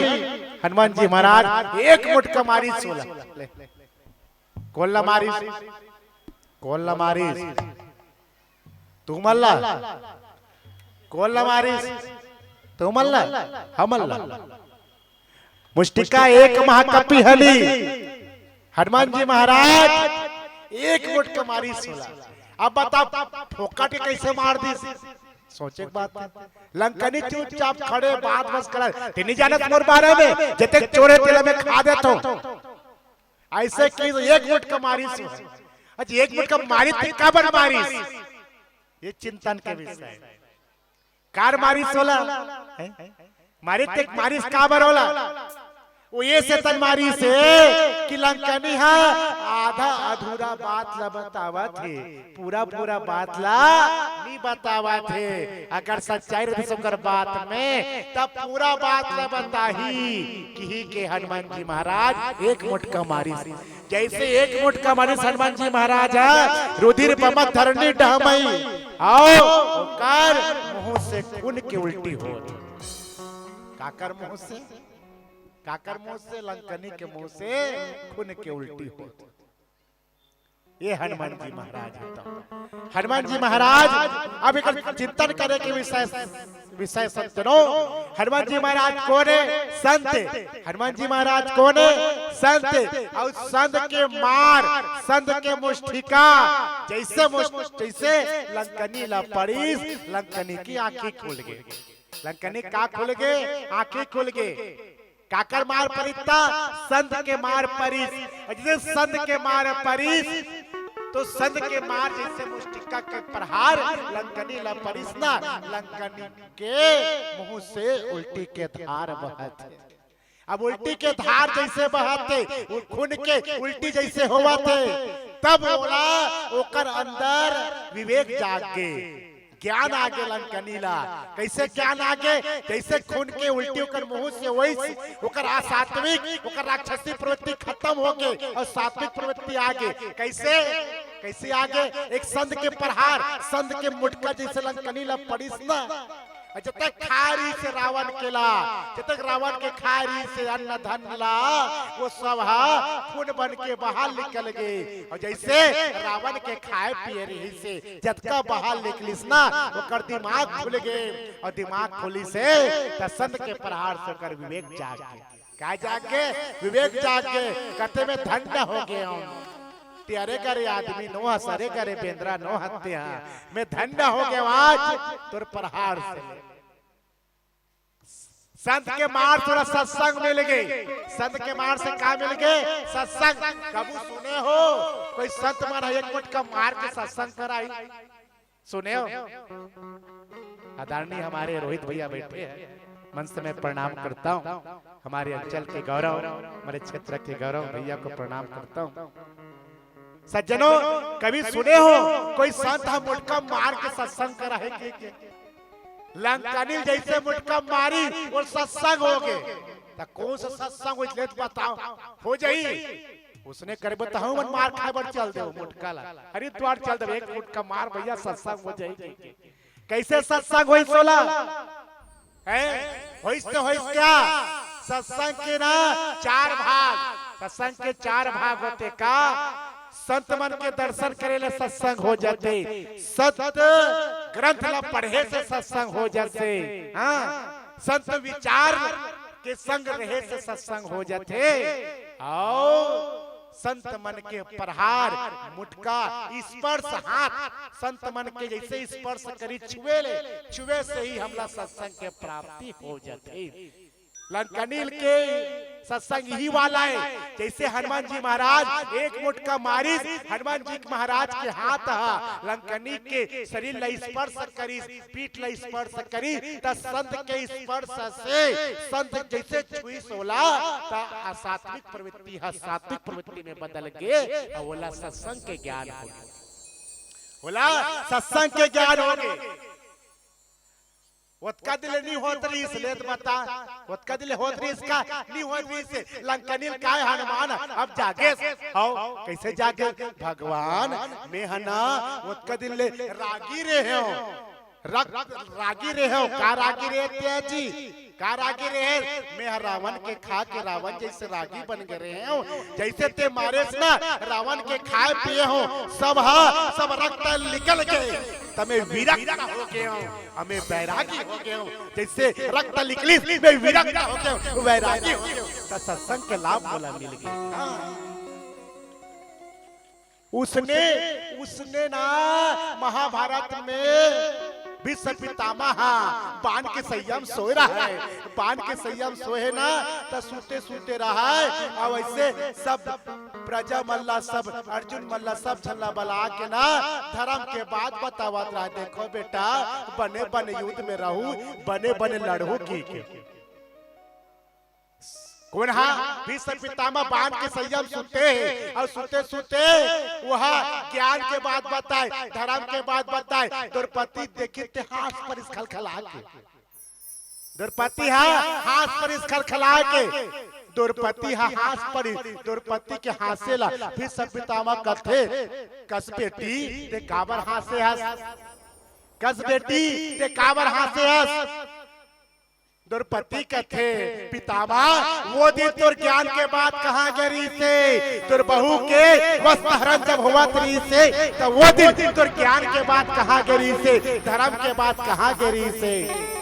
हनुमान जी महाराज एक मुटका मारिस ओला। कोन ला मारिस? कोन ला मारिस? तुमन ला। कोन ला मारिस? तुमन ला। हमन ला। मुष्टिका एक महा कपि हली। हनुमान जी महाराज एक मुटका मारिस ओला। अब बता, फोकट के कैसे मार दिस? सोचे के बात हे। लंकनी चुपचाप खड़े, बात बस करत, ते नहीं जानत मोर बारे में, जतेक चोर हे तेला मैं खा देथों। ऐसे कि एक मुटका मारिस। अच्छा, एक मुटका मारिस ते काबर मारिस? ये चिंतन के विषय। काबर मारिस ओला? हैं? मारिस ते मारिस काबर ओला? वो ये सेतन मारिस हे कि लंकनी हा आधा अधूरा बात ला बतावत हे, पूरा पूरा बात ला नहीं बतावत हे। अगर सच्चाई रहिस ओकर बात में, तब पूरा बात ला बताही। किही के हनुमान जी महाराज एक मुटका मारिस। जैसे एक मुटका मारिस हनुमान जी महाराज ह, रुधिर बमत धरनी डहमई। आओ, ओकर मुंह से खून के उल्टी होत। काकर मुंह से? काकर मुंह से? लंकनी के मुंह से खून के उल्टी होत। ये हनुमान जी महाराज हे तो। हनुमान जी महाराज अब एक चिंतन करे के विषय, विषय सज्जनों, हनुमान जी महाराज कोन हे? संत। हनुमान जी महाराज कोन हे? संत। अउ संत के मार, संत के मुष्टिका, जैसे मुष्ट-, जैसे लंकनी ला पड़िस, लंकनी की आंखी खुल गे। लंकनी का खुल गे? आंखी खुल गे। काकर मार परिस त? संत के मार परिस। अउ जैसे संत के मार परिस, तो संत के मार जैसे मुष्टिका के प्रहार लंकनी ला परिस ना, लंकनी के मुंह से उल्टी के धार बहत हे। अब उल्टी के धार जइसे बहत हे, वो खून के उल्टी जइसे होवत हे, तब ओला, ओकर अंदर विवेक जाग गे, ज्ञान आ गे लंकनी ला। कइसे ज्ञान आ गे? जइसे खून के उल्टी ओकर मुंह से होइस, ओकर असात्विक, ओकर राक्षसी प्रवृत्ति खतम हो गे अउ सात्विक प्रवृत्ति आ गे। कइसे? कइसे आ गे? एक संत के प्रहार, संत के मुटका जइसे लंकनी ला पड़िस ना, अउ जतक खाय रिहिस हे रावण के ला, जतक रावण के खाय रिहिस हे अन्न धन ला, वो सब ह खून बन के बाहर निकल गे। अउ जइसे रावण के खाय पिये रिहिस हे, जतका बाहर निकलिस ना, ओकर दिमाग खुल गे, अउ दिमाग खुलिस हे, त संत के प्रहार से ओकर विवेक जाग गे। का जाग गे? विवेक जाग गे। कथे, "मैं धन्य हो गे हंव। तें अरे करे आदमी नो हस, अरे करे बेंदरा नो हस तें हा। मैं धन्य हो गे हंव आज तोर प्रहार से।" संत के मार से ओला सत्संग मिल गे। संत के मार से का मिल गे? सत्संग। कभू सुने हो कोई संत मन ह एक मुटका मार के सत्संग कराही? सुने हो? आदरणीय हमारे रोहित भैया बैठे हैं, मंच से मैं प्रणाम करता हूँ। हमारे अंचल के गौरव, हमारे क्षेत्र के गौरव भैया को प्रणाम करता हूँ। सज्जनों, कभी सुने हो कोई संत ह मुटका मार के सत्संग कराहे के? लंकनी जइसे मुटका मारिस, वो सत्संग हो गे। त कोन सा सत्संग होइस, ले त बताओ, हो जाही। ओइसने करबे त हमन मार खाय बर चल देबो मुटका ला, हरिद्वार चल देबो, एक मुटका मार भैया, सत्संग हो जाही। कइसे सत्संग होइस ओला? हैं? होइस त होइस का? सत्संग के ना चार भाग, सत्संग के चार भाग होथे का? संत मन के दर्शन करे ले सत्संग हो जाथे, संत ग्रंथ ला पढ़े से सत्संग हो जाथे, हाँ, संत विचार के संग रहे से सत्संग हो जाथे, अउ संत मन के प्रहार, मुटका, स्पर्श, हाथ, संत मन के जइसे स्पर्श करिस, छुए ले, छुए से ही हमला सत्संग के प्राप्ति हो जाथे। लंकनी के सत्संग इही वाला हे। जइसे हनुमान जी महाराज एक मुटका मारिस, हनुमान जी महाराज के हाथ ह लंकनी के शरीर ला स्पर्श करिस, पीठ ला स्पर्श करिस, त संत के स्पर्श से, संत जइसे छुइस ओला, त असात्विक प्रवृत्ति ह सात्विक प्रवृत्ति में बदल गे, अउ ओला सत्संग के ज्ञान हो गे। ओला सत्संग के ज्ञान हो गे। ओतका दिन ले नी होत रिहिस, ले त बता। ओतका दिन ले होत रिहिस का? नी होत रिहिस। लंकनी ल काय हनुमान अब जागेस? हव, कइसे जागेस? भगवान, मैं ह ना ओतका दिन ले रागी रेहेंव। रक्त रागी रेहेंव। का रागी रेहे तें जी? का रागी रेहे? मैं ह रावण के खा के रावण जइसे रागी बन गे रेहेंव। जइसे तें मारेस ना, रावण के खाय पिये हंव, सब ह, सब रक्त निकल गे, त मैं विरक्त हो गे हंव। अउ मैं बैरागी हो गे हंव, जइसे रक्त निकलिस, मैं विरक्त हो गे हंव, वैरागी हो गे हंव। त सत्संग के लाभ मोला मिल गे। हाँ। ओइसने, ओइसने ना महाभारत में भीष्म पितामह बाण के सैया म सोय रहय, बाण के सैया म सोय हे ना, त सुते सुते रहय, अउ अइसे सब प्रजा मन ला, सब अर्जुन मन ला, सब झन ला बला के ना धरम के बात बतावत रहय। देखो बेटा, बने बने युद्ध में रहू, बने बने लड़हू कहिके। कोन हा? भीष्म पितामह बाण के सैया म सुते हे, अउ सुते सुते ओहा ज्ञान के बात बताय, धरम के बात बताय। द्रौपदी देखिस ते हाँस परिस खलखला के। द्रौपदी ह हाँस परिस खलखला के। द्रौपदी ह हाँस परिस, द्रौपदी के हाँसे ला भीष्म पितामह कथे, "कस बेटी, तें काबर हाँसे हस? कस बेटी, तें काबर हाँसे हस?" द्रौपदी कथे, "पितामह, वो दिन तोर ज्ञान के बात कहाँ गे रिहिसे? तोर बहू के वस्त्र हरण जब होवत रिहिसे, त वो दिन तोर ज्ञान के बात कहाँ गे रिहिसे? धरम के बात कहाँ गे रिहिसे?"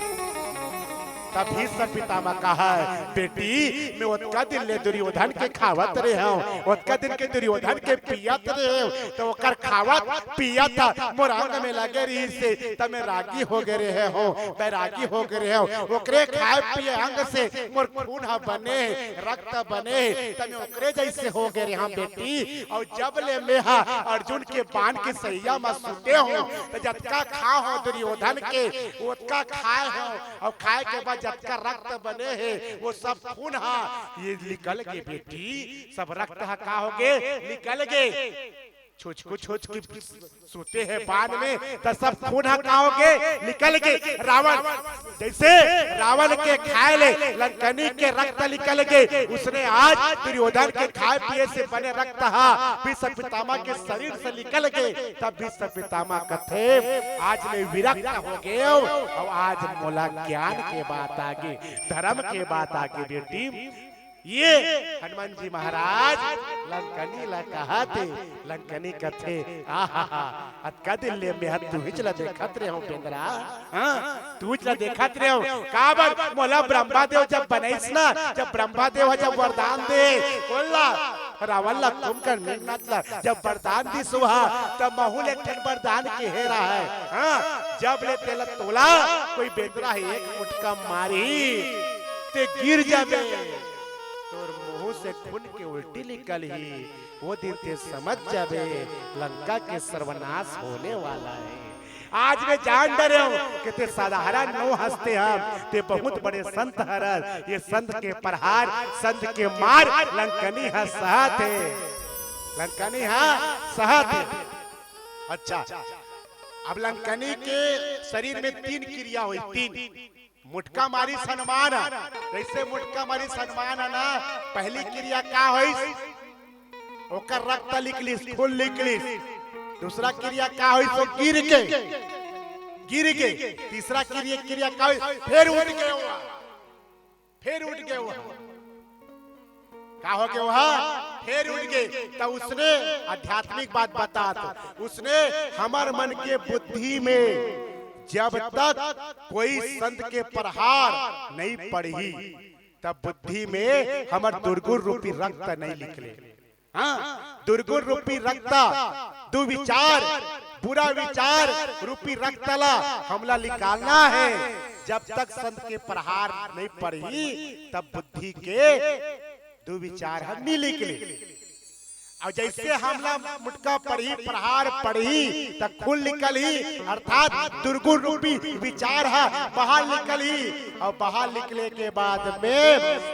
तब भीष्म पितामह कहय, "बेटी, मैं ओतका दिन ले दुर्योधन के खावत रेहेंव, ओतका दिन के दुर्योधन के पियत रेहेंव, त ओकर खावत पियत मोर अंग में लगे रिहिसे, त मैं रागी हो गे रेहेंव, बैरागी हो गे रेहेंव। ओकरे खाय पिये अंग से मोर खून ह बने हे, रक्त बने हे, त मैं ओकरे जइसे हो गे रेहेंव बेटी। अउ जब ले मैं ह अर्जुन के बाण के सैया म सुते हंव, त जतका खाय हंव दुर्योधन के, ओतका खाय हंव, अउ खाय के बाद जतका रक्त बने हे, वो सब खून हा ये निकल गे बेटी, सब रक्त हा का होगे, निकल गे। छुचकू छुचकी सूते हे बांध में, त सब खून हा का होगे, निकल गे। रावण, जइसे रावण के खाय ले लंकनी के रक्त निकल गे, उसने आज दुर्योधन के खाय पिये से बने रक्त हा भीष्म पितामह के शरीर से निकल गे। तब भीष्म पितामह कथे, आज मैं विरक्त हो गेंव, अउ आज मोला ज्ञान के बात आगे, धर्म के बात आगे बेटी। ये हनुमान जी महाराज लंकनी ला कहत हे, लंकनी कथे, आहा, अतका दिन ले मैं तुहिच ला देखत रेहेंव बेंदरा, हाँ, तुहिच ला देखत रेहेंव। काबर मोला ब्रह्मा देव जब बनइस ना, जब ब्रह्मा देव ह जब वरदान दे, बोला, रावण ला, कुंभकर्ण, मेघनाथ ला जब वरदान दिस उहा, तब महूं ल एक ठन वरदान केहे रहंव, हाँ, जब ले तेला तोला कोई बेंदरा ह एक मुटका मारही, ते गिर जाबे, तोर मुंह से खून के उल्टी निकलही, वो दिन ते समझ जाबे लंका के सर्वनाश होने वाला हे। आज मैं जान डरेंव कि ते साधारण नो हस ते, हम ते बहुत बड़े संत हरस। ये संत के प्रहार, संत के मार लंकनी ह सहत हे, लंकनी ह सहत हे। अच्छा, अब लंकनी के शरीर में तीन किरिया होइस, तीन। मुटका मारिस हनुमान, जइसे मुटका मारिस हनुमान हे ना, पहली किरिया का होइस? ओकर रक्त निकलिस, खून निकलिस। दूसरा किरिया का होइस? वो गिर गे, गिर गे। तीसरा किरिया, किरिया का होइस? फेर उठ गे हुआ, फेर उठ गे हुआ। का हो गे हुआ? फेर उठ गे। त उसने आध्यात्मिक बात बतात, उसने हमर मन के बुद्धि में जब तक कोई संत के प्रहार नहीं पड़ही, तब बुद्धि में हमर दुर्गुण रूपी रक्त नहीं निकले। हाँ, दुर्गुण रूपी रक्त, दुविचार, बुरा विचार रूपी रक्त ला हमला निकालना हे। जब तक संत के प्रहार नहीं पड़ही, तब बुद्धि के दुविचार ह नहीं निकले। अउ जइसे हमला मुटका पड़ही, प्रहार पड़ही, त खून निकलही, अर्थात दुर्गुण रूपी विचार ह बाहर निकलही। अउ बाहर निकले के बाद में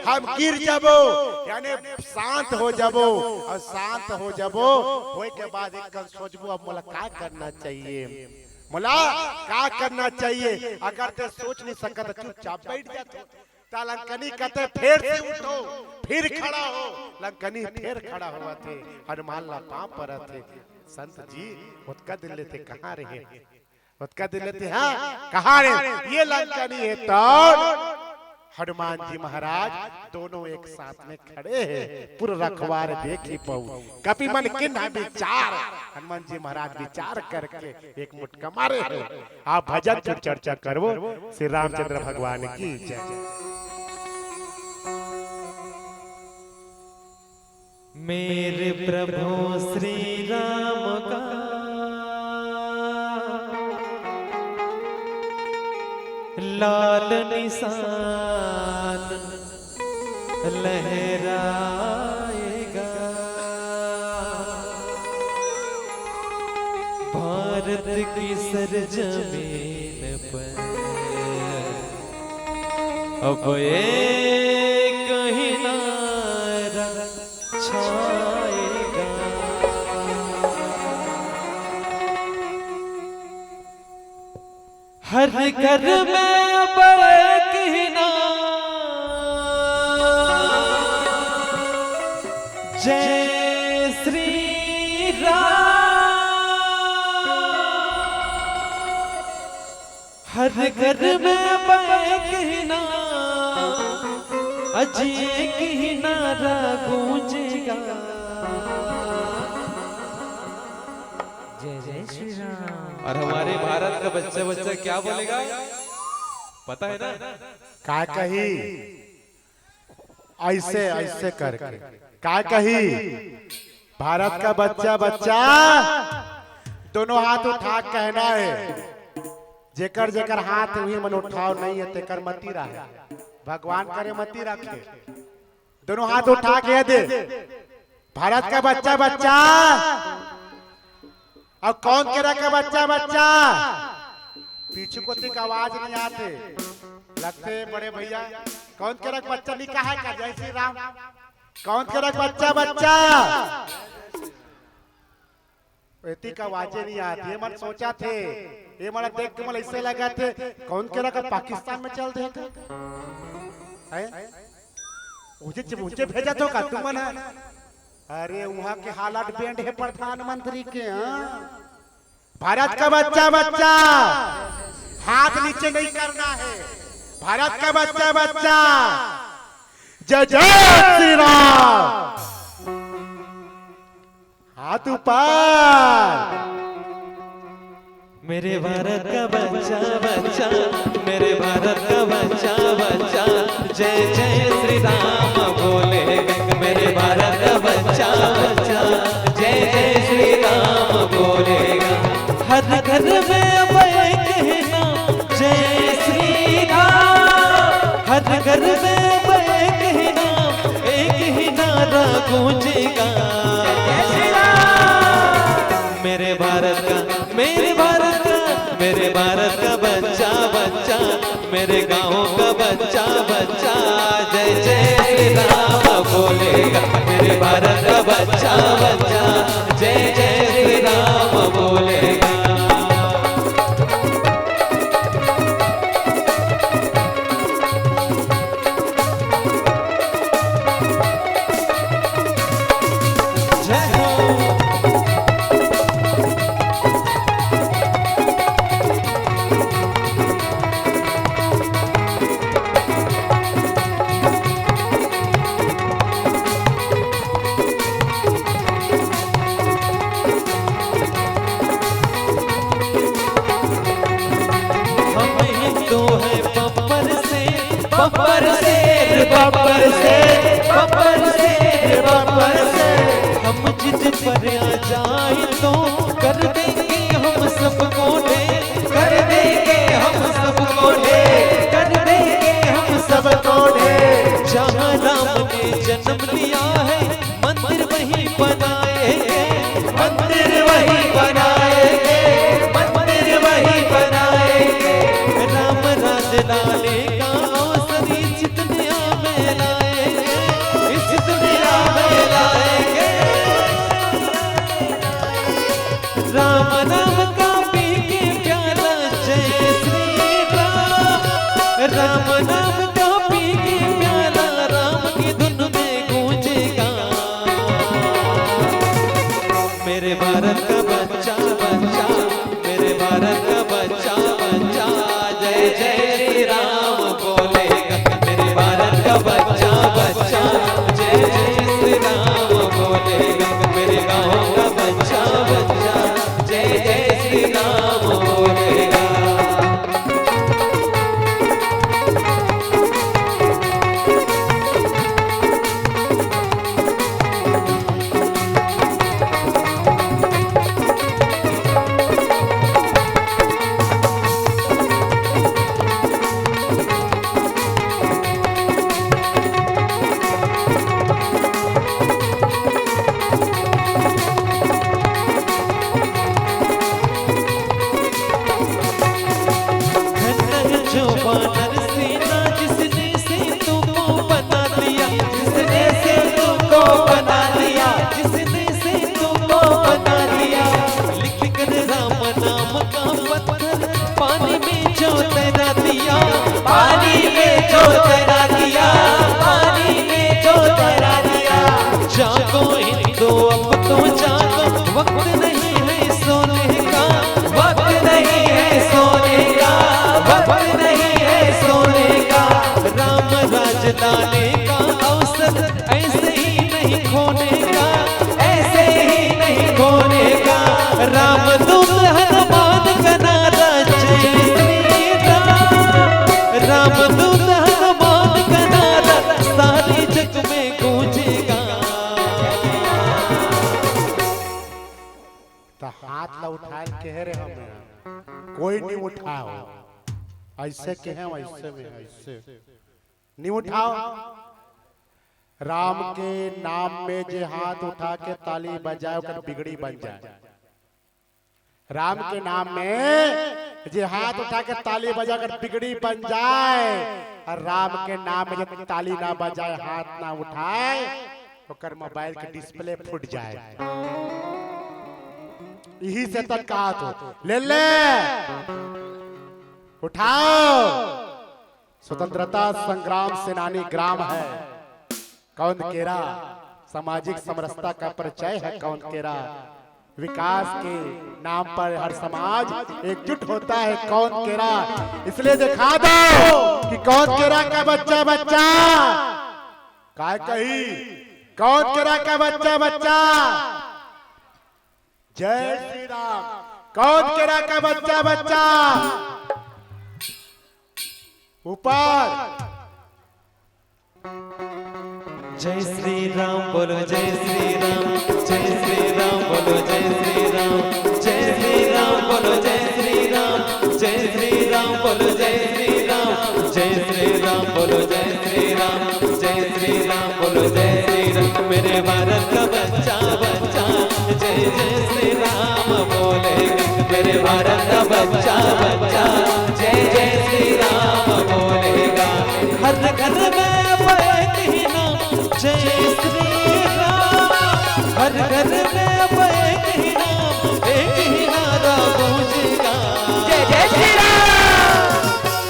हम गिर जाबो, यानी शांत हो जाबो। अउ शांत हो जाबो, होय के बाद एक कन सोचबो, अब मोला का करना चाहिए, मोला का करना चाहिए। अगर ते सोच नहीं सकत, चुपचाप बैठ जा तू। त लंकनी कथे, फेर से उठो, फिर खड़ा हो। लंकनी फेर खड़ा होवत हे, हनुमान ला पाँव परत हे, संत जी, ओतका दिन ले ते कहाँ रहे? ओतका दिन ले ते, हाँ, कहाँ रहे? ये लंकनी हे त हनुमान जी महाराज दोनों एक साथ में खड़े हे, पूरा रखवार देखी पाऊ। कपि मन कीन्हा बिचार, हनुमान जी महाराज विचार करके एक मुटका मारे हे। आप भजन की चर्चा करबो। श्री रामचंद्र भगवान की जय। मेरे प्रभु श्री राम का लाल निशान लहराएगा। भारत की सरजमीन पर अब एक ही नारा छाएगा। हर घर में अब एक ही नाम, जय श्री राम। हर घर में अब एक ही नाम, अजी एक ही नारा गूंजेगा। जय जय श्री राम। और हमारे भारत का बच्चा बच्चा क्या बोलेगा, पता है ना? का कही? ऐसे, ऐसे करके। का कही? भारत का बच्चा बच्चा दोनों हाथ उठा के कहना हे, जेकर जेकर हाथ उही मन उठाव नहीं हे, तेकर मती रहे, भगवान करे मती रखे। दोनों हाथ उठा के दे। भारत का बच्चा बच्चा। अउ कौन करा के बच्चा बच्चा? पीछू कोती के आवाज नहीं आते। लगथे बड़े भैया, कौन के रख बच्चा नहीं कहा का, जय श्री राम। कौन के रख बच्चा, बच्चा? एती का आवाजे नहीं आत, ये मन सोचा थे, ये मन देख के मन ऐसे लगा थे, कौन के रख पाकिस्तान में चल दे का? हैं? उजे, उजे भेजा तो का तुमन? अरे, वहाँ के हालात band है प्रधानमंत्री के, हाँ? भारत का बच्चा, बच्चा, हाथ नीचे नहीं करना है। भारत का बच्चा, बच्चा, जय जय श्री राम। हाथ ऊपर। मेरे भारत का बच्चा, बच्चा, मेरे भारत का बच्चा, बच्चा, जय जय श्री राम बोलेगा। मेरे भारत का बच्चा, बच्चा, जय जय श्री राम बोलेगा। हर घर में अब एक ही नाम, जय श्री राम। हर घर में अब एक ही नाम, एक ही नारा गूंजेगा। मेरे भारत का, मेरे भारत का, मेरे भारत का बच्चा, बच्चा, मेरे गाँव का बच्चा, बच्चा, जय जय श्री राम बोलेगा। मेरे भारत का बच्चा, बच्चा, जय जय श्री राम बोलेगा। जय हो। हम हिंदू हैं बब्बर से, बब्बर से, बब्बर से, बब्बर से, बब्बर से। हम जिद पर आ जाए तो कर देंगे हम सबको ढेर, कर देंगे हम सबको ढेर, कर देंगे हम सबको ढेर। जहाँ राम ने जन्म लिया है, मंदिर वहीं बनाएंगे, मंदिर वहीं बनाएंगे, मंदिर वहीं बनाएंगे। राम राज लाने का अवसर इस दुनिया में लाएंगे, इस दुनिया में लाएंगे। राम नाम का पी के प्याला, जय श्री राम। राम नाम का पी के प्याला, राम की धुन में गूंजेगा। मेरे भारत का बच्चा, बच्चा, मेरे भारत का बच्चा, बच्चा, जय जय श्री राम बोलेगा। मेरे भारत का बच्चा, बच्चा, जय जय श्री राम बोलेगा। मेरे गाँव का बच्चा, बच्चा, जय जय श्री राम बोलेगा। धन है जो वानर सेना, जिसने सेतु को बना दिया, जिसने सेतु को बना दिया, जिसने सेतु को बना दिया। लिख कर राम नाम का पत्थर पानी में जो तैरा दिया, पानी में जो तैरा दिया, पानी में जो तैरा दिया। जागो हिंदू, अब तो जागो, वक्त नहीं है सोने का, वक्त नहीं है सोने का, वक्त नहीं है सोने का। राम राज लाने का अवसर ऐसे ही नहीं खोने का, ऐसे ही नहीं खोने का। रामदूत हनुमान का नारा, जय श्री राम। रामदूत हनुमान का नारा सारे जग में गूंजेगा। त हाथ ला उठाए ल कहे रहे हम, कोई नहीं उठाओ। ऐसे कहे, ऐसे में, ऐसे नहीं उठाओ। राम के नाम में जे हाथ उठा के ताली बजाए, ओकर बिगड़ी बन जाए। राम के नाम में जे हाथ उठा के ताली बजा कर बिगड़ी बन जाए, और राम के नाम में जे ताली ना बजाए, हाथ ना उठाए, ओकर मोबाइल के डिस्प्ले फूट जाए। यही से तक कहा तो ले ले, उठाओ। स्वतंत्रता संग्राम सेनानी ग्राम है कौंद केरा, सामाजिक समरसता का परिचय है कौंद केरा, विकास के नाम पर हर समाज एकजुट होता है कौंद केरा। इसलिए दिखा दो कि कौंद केरा का बच्चा बच्चा काय कही, कौंद केरा का बच्चा बच्चा। जय श्री राम। कौंद केरा का बच्चा बच्चा ऊपर। जय श्री राम बोलो, जय श्री राम, जय श्री राम बोलो, जय श्री राम, जय श्री राम बोलो, जय श्री राम, जय श्री राम बोलो, जय श्री राम, जय श्री राम बोलो, जय श्री राम, जय श्री राम बोलो, जय श्री राम। मेरे भारत का बच्चा बच्चा जय जय श्री राम बोलेगा, मेरे भारत का बच्चा बच्चा जय जय श्री राम बोलेगा। हर घर में अब एक ही नाम जय श्री राम, हर घर में अब एक ही नाम, एक ही नारा गूंजेगा। जय जय श्री राम।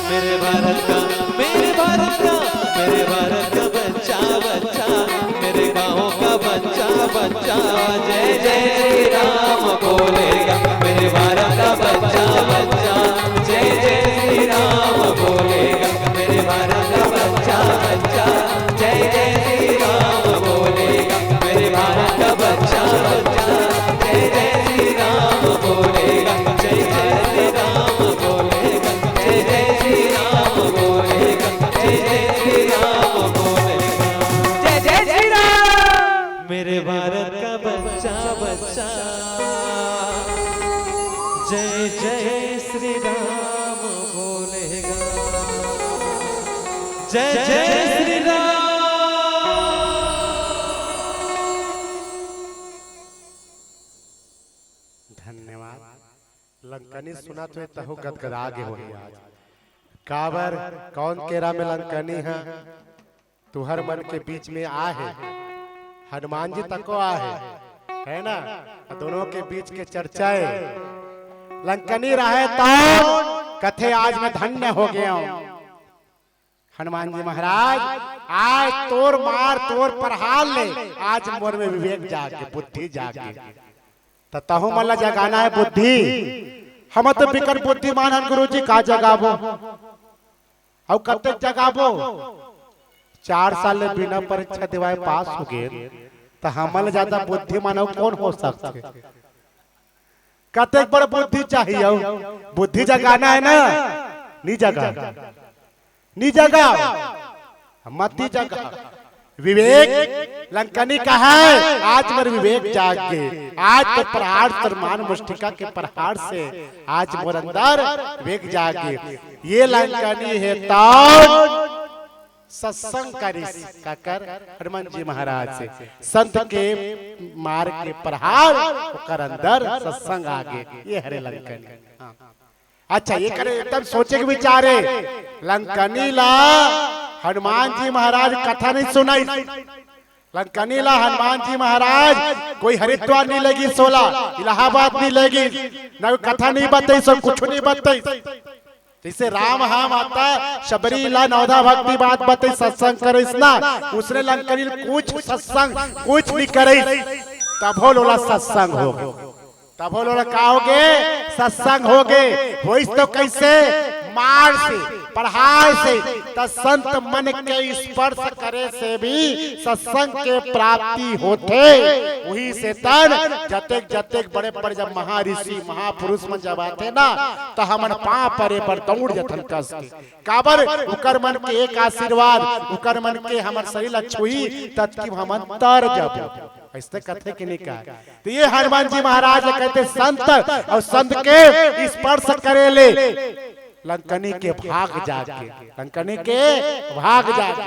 मेरे भारत का, मेरे भारत का, मेरे भारत का बच्चा बच्चा, मेरे गाँव का बच्चा बच्चा जय जय श्री राम बोलेगा। मेरे भारत का बच्चा बच्चा जय जय श्री राम बोलेगा। मेरे भारत का बच्चा बच्चा जय जय श्री राम बोलेगा। मेरे भारत का बच्चा बच्चा जय जय श्री राम बोलेगा, जय जय श्री राम बोलेगा, जय जय श्री राम बोलेगा, जय जय श्री राम बोलेगा। जय जय श्री राम। मेरे भारत का बच्चा बच्चा जय जय श्री राम बोलेगा। जय जय श्री राम। धन्यवाद। लंकनी सुनत होय तहु गदगदा गे होही आज। काबर कौंद केरा में लंकनी ह तुहर मन के बीच में आहे, हनुमान जी तको आहे, है ना? दोनों के बीच के चर्चा हे। लंकनी रहे तो कथे आज मैं धन्य हो गया हूँ। हनुमान जी महाराज, आज तोर मार, तोर प्रहार ले आज मोर में विवेक जागे, बुद्धि जागे। त तहु मन ला जगाना हे बुद्धि। हम तो बिकट बुद्धिमान हन गुरुजी, का जगाबो? अउ कतेक जगाबो? चार साल ले बिना परीक्षा देवाए पास हो गे, त हमन ले ज्यादा बुद्धिमान अउ कौन हो सकथे? कतेक बड़ बुद्धि चाहिए? अउ बुद्धि जगाना हे ना, नी जगा, नी जगा, मती जगा। विवेक लंकनी कहे, आज मोर विवेक जाग गे, आज तो प्रहार, शरमान मुष्टिका के प्रहार से आज मोर अंदर विवेक जाग गे। ये लंकनी हे तो सत्संग करिस, काकर? हनुमान जी महाराज से। संत के मार के प्रहार, ओकर अंदर सत्संग आगे। ये हरे लंकनी। हाँ। अच्छा, ये करे एकदम सोचे के विचारे। लंकनी ला हनुमान जी महाराज कथा नहीं सुनाई। लंकनी ला हनुमान जी महाराज कोई हरिद्वार नहीं लेगिस, सोला इलाहाबाद नहीं लेगिस, ना कोई कथा नहीं बताइस, कुछ नहीं बताइस। जैसे राम हा माता शबरी ला नवधा भक्ति बात बते सत्संग करिस ना, उसने लंकनी कुछ सत्संग कुछ नहीं करिस, तभो लोला सत्संग हो गे। तभो लोला का हो गे? सत्संग हो गे। होइस तो कैसे? मार से, प्रहार से। त संत मन के स्पर्श करे से भी सत्संग के प्राप्ति होथे। उही सेतन जतेक जतेक बड़े बड़े जब महर्षि महापुरुष मन जब आथे ना, त हमन पाँव परे बर दौड़ जथन कस के। काबर? उकर मन के एक आशीर्वाद, उकर मन के हमर शरीर ला छुही, ततकी हमन तर जाबो। अइसने कथे कि नहीं कहे? त ये हनुमान जी महाराज कहथे, संत अउ संत के स्पर्श करे ले लंकनी के भाग जागे, लंकनी के भाग जागे।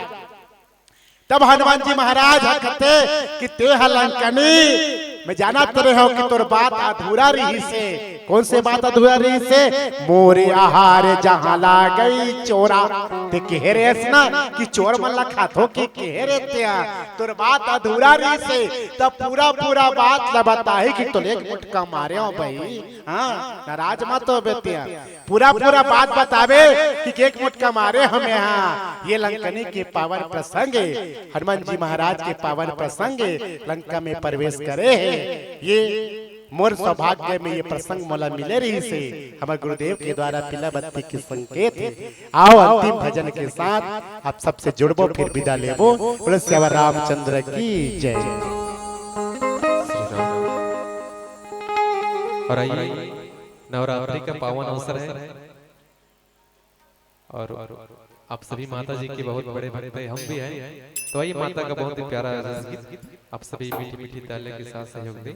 तब हनुमान जी महाराज ह कथे कि ते ह लंकनी, मैं जानत रहे हंव कि तोर बात अधूरा रहिसे, कौन से बात अधूरा रहिसे? मोरे आहार जहाँ लागई चोरा। ते केहे रेहेस ना कि चोर मन ला खाथो के केहे रेहेस तें? तोर बात अधूरा रहिसे, त पूरा पूरा बात ला बताही कि तोला एक मुटका मारे हंव बई। हाँ, नाराज मत होबे तें। पूरा पूरा बात बताबे कि एक मुटका मारे हंव मैं। हाँ, ये लंकनी के पावन प्रसंग हे, हनुमान जी महाराज के पावन प्रसंग हे, लंका में प्रवेश करे हे। ये मोर सौभाग्य में ये प्रसंग मोला मिले रहिसे, हमर गुरुदेव के द्वारा पीला बत्ती के संकेत हे। आओ अंतिम भजन के साथ आप सबसे जुड़बो, फिर विदा लेबो। बोलो सियावर रामचंद्र की जय। श्री राम। और आइए, नवरात्रि का पावन अवसर है और आप सभी माता जी के बहुत बड़े भक्त हैं, हम भी हैं। तो आइए, माता का बहुत ही प्यारा रस गीत आप सभी मीठी मीठी तालियों के साथ सहयोग दें।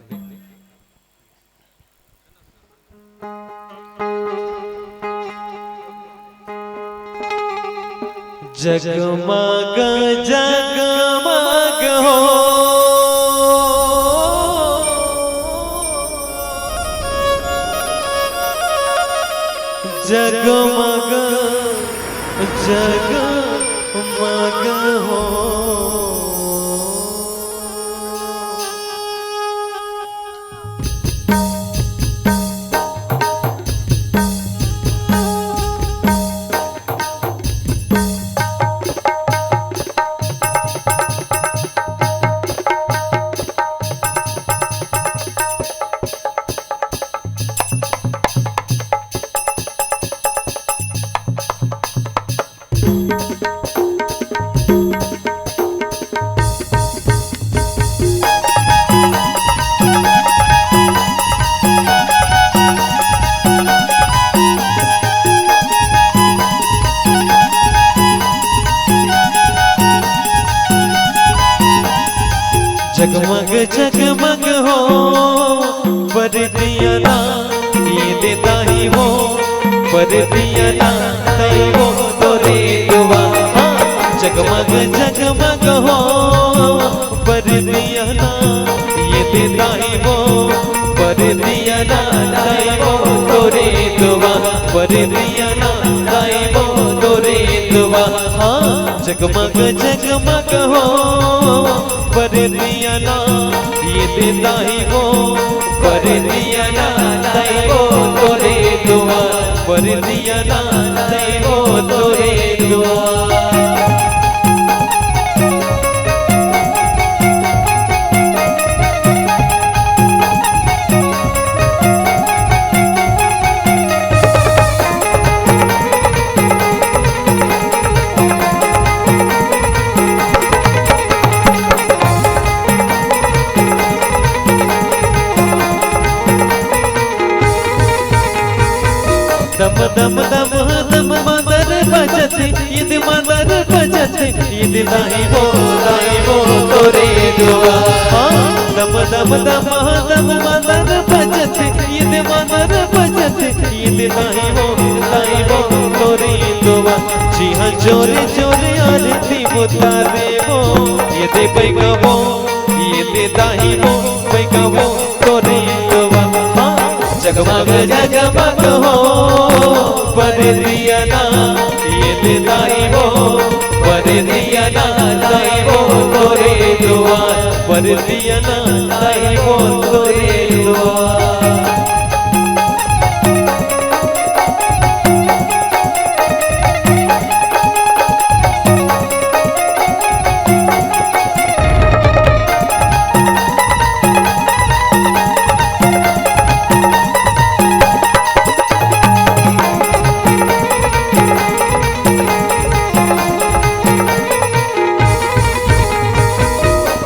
जगमग जगमग हो, जगमग जगमग हो। जगमग जगमग हो, बर दिया ना, ये दे दाई वो, बर दिया ना, दाई वो तोरे दुआ। हाँ, जगमग जगमग हो, बर दिया ना, ये दे दाई वो, बर दिया ना, दाई वो तोरे दुआ, बर दिया ना, दाई वो तोरे दुआ। हाँ, जगमग जगमग हो, बर दिया ना, ये दे दाई वो, बर दिया ना, दाई वो तोरे दुआ, बर दिया ना, दाई वो तोरे दुआ। दम दम दम दम मांदर बजत, ईद मांदर बजत, ईद दाई वो, दाई वो तोरे दुआ। हाँ, दम दम दम दम मांदर बजत, ईद मांदर बजत, ईद दाई वो, दाई वो तोरे दुआ। जी हाँ, जोरे जोरे आरती उतारे वो, ये दे बैगा वो, ये दे दाई वो, बैगा वो तोरे दुआ। हाँ, जगमग जगमग हो, बर दिया ना, ये दे दाई वो, बर दिया ना, दाई वो तोरे दुआ, बर दिया ना, दाई वो तोरे दुआ।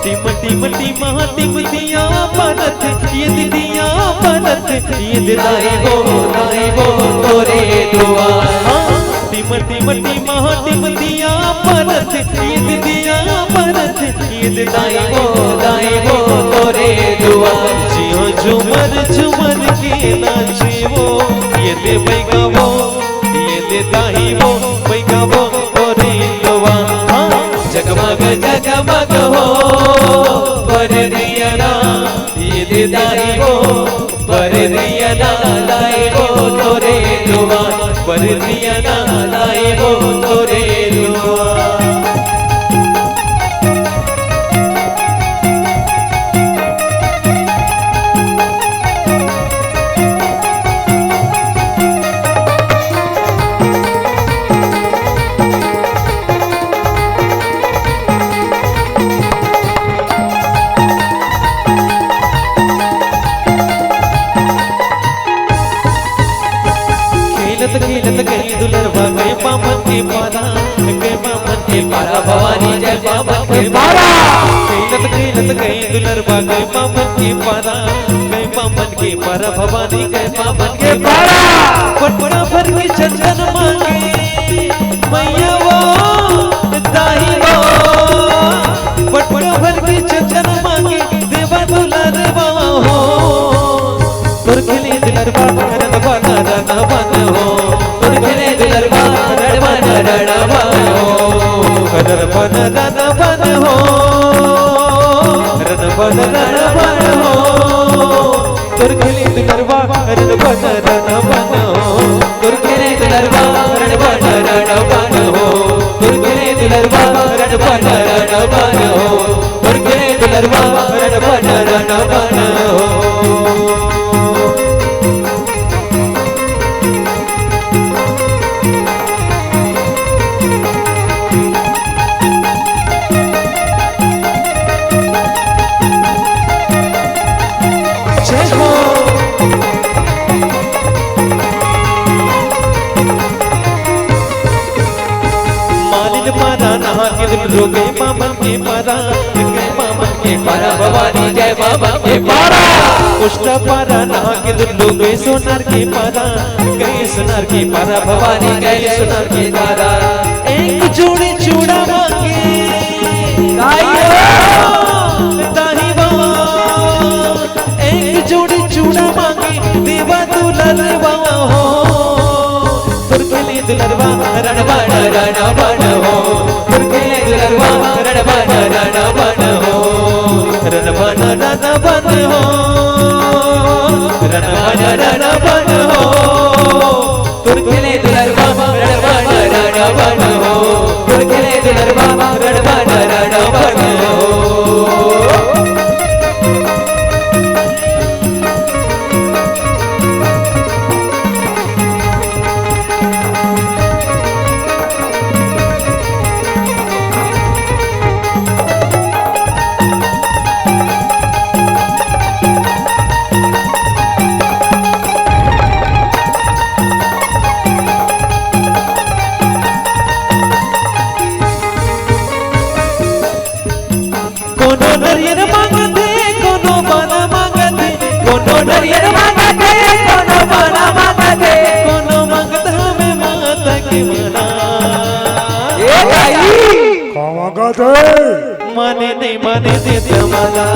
टिम टिम टिम टिम दिया बरत, ये दिया बरत, ये दाई वो, दाई वो तोरे दुआ। हाँ, टिम टिम टिम टिम दिया बरत, ये दिया बरत, ये दाई वो, दाई वो तोरे दुआ। जियो झूमर झूमर के नाचे वो, ये दे बैगा वो, ये दे दाई वो, बैगा वो तोरे दुआ। हाँ, जगमग जगमग हो, बर दिया ना, ये दाई वो, परदिया ना दाई वो तोरे दुआर, परदिया ना दाई वो तोरे दुआर। खेलत खेलत गई दुलरवा गए बामन के पारा, गए बामन के पारा भवानी जय बामन के पारा। खेलत खेलत गई दुलरवा गए बामन के पारा, गए बामन के पारा भवानी गए बामन के पारा। पटना भर के चंदन मांगे मैया वो दाई वो, पटना भर के चंदन मांगे देवा दुलरवा हो। तोर खेले दुलरवा रन बन रन बन हो, तोर खेले दुलरवा रन बन रन बन हो, रन बन रन बन हो, रन बन रन बन हो। तोर खेले दुलरवा रन बन रन बन हो, तोर खेले दुलरवा रन बन रन बन हो, तोर खेले दुलरवा रन बन रन बन हो, तोर खेले दुलरवा रन बन रन बन हो। जय हो। मालिन पारा नहा के दुलरू गए बामन के पारा, गए बामन के पारा भवानी जय बामन के पारा। उष्टा पारा नहा के दुलरू गए सोनार के पारा, गए सोनार के पारा भवानी जय सोनार के पारा। एक जोड़ी चूड़ा मांगे दाई वो, दाई वो। एक जोड़ी चूड़ा मांगे देवा दुलरवा हो। तोर खेले दुलरवा रन बन रन बन हो, तोर खेले दुलरवा रन बन रन बन हो, रन बन रन बन हो, रन बन रन बन हो। तोर खेले दुलरवा रन बन रन बन हो, तोर खेले दुलरवा रन बन रन बन हो। कोनो नरियर मांगथे, कोनो बन मांगथे, कोनो नरियर मांगथे, कोनो बन मांगथे, कोनो मांगत हवे माता के मना। ए दाई! का मांगथे? माने नहीं माने देवता माता,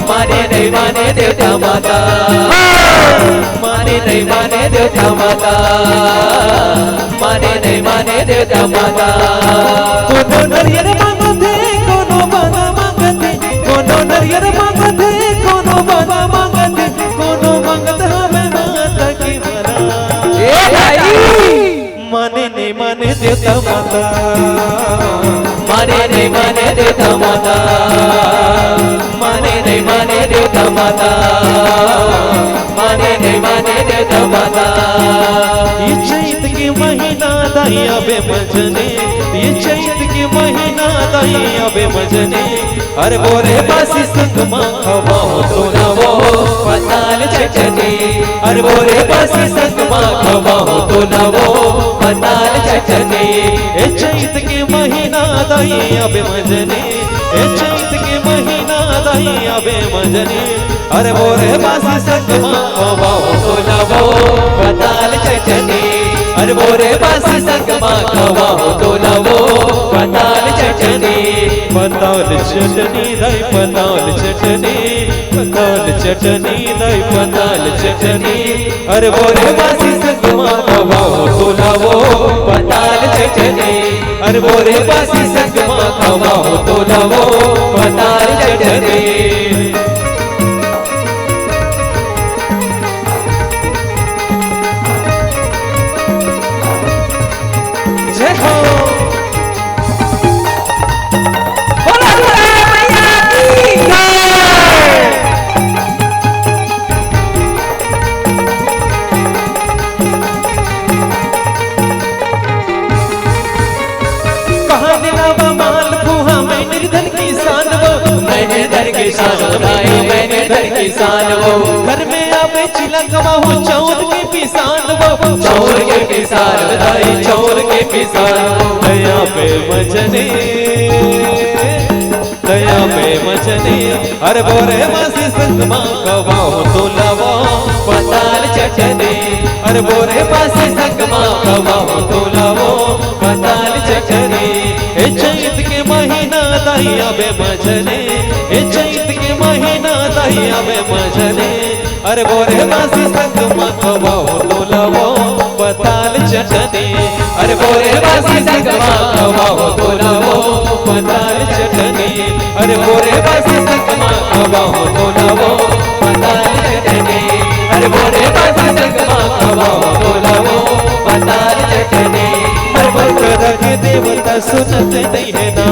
माने नहीं माने देवता माता, माने नहीं माने देवता माता। माने नहीं माने देवता माता। कोनो नरियर मांगथे, कोनो बन मांगथे, कोनो नरियर मांगथे, कोनो बन मांगथे, कोनो मांगत हवे माता के मना। ए दाई! माने नहीं माने देवता माता। माने नहीं माने देवता माता। माने नहीं माने देवता माता। माने नहीं माने देवता माता। ये चैत के महीना दाई अबे मजने, ये चैत के महीना दाई अबे मजने। अरे बोरे बासी संग मा खवाओ तो ना वो पताल चटनी। अरे बोरे बासी संग मा खवाओ तो ना वो पताल चटनी। ए चैत के महीना दाई अबे मजने, ए चैत के महीना दाई अबे मजने। अरे बोरे बासी संग मा खवाओ तो ना वो पताल चटनी। अरे बोरे बासी संग मा खवाओ तो ना वो पताल चटनी। पताल चटनी दाई पताल चटनी, पताल चटनी दाई पताल चटनी। अरे बोरे बासी संग मा खवाओ तो ना वो पताल चटनी। अरे बोरे बासी संग मा खवाओ तो ना वो पताल चटनी। पिसान वो। घर में आवे चिलकवा हो, चाउर के पिसान वो। चाउर के पिसान दाई, चाउर के पिसान वो। दया पे मजने, दया पे मजने। अरे बोरे बासी संग मा खवाहूं तोला वो, पताल चटनी। अरे बोरे बासी संग मा खवाहूं तोला वो, पताल चटनी। ए चैत के महीना दाई आवे मजने, ए चैत के महीना दाई आवे मजने। अरे बोरे बासी संग मा खवाहूं तोला वो, पताल चटनी। अरे बोरे बासी संग मा खवाहूं तोला वो, पताल चटनी। अरे बोरे बासी संग मा खवाहूं तोला वो, पताल चटनी। अरे बोरे बासी संग मा खवाहूं तोला वो, पताल चटनी। अरे बकरा के देवता सुनत नहीं है ना,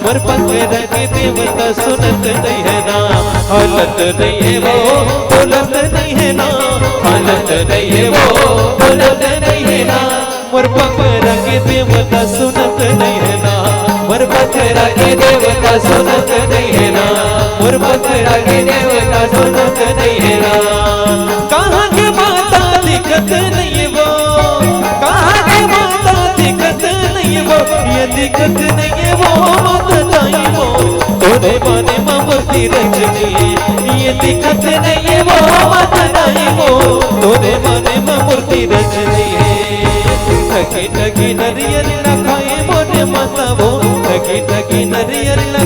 मोर बकरा के देवता सुनत नहीं है ना। हालत नहीं है वो, बोलत नहीं है ना। हालत नहीं है वो, बोलत नहीं है ना। मोर बकरा के देवता सुनत नहीं है ना। मोर बकरा के देवता सुनत नहीं है ना। मोर बकरा के देवता सुनत नहीं है ना। कहाँ के माता दिखत नहीं वो, कहाँ के माता दिखत नहीं वो, ये दिखत नहीं वो माता दाई वो। तोरे मने मा मूर्ति रचनी, ये दिखत नहीं वो माता दाई वो। तोरे मने मा मूर्ति रचनी है। ठगी ठगी नरियर ला खाए मोरे माता वो, ठगी ठगी नरियर ला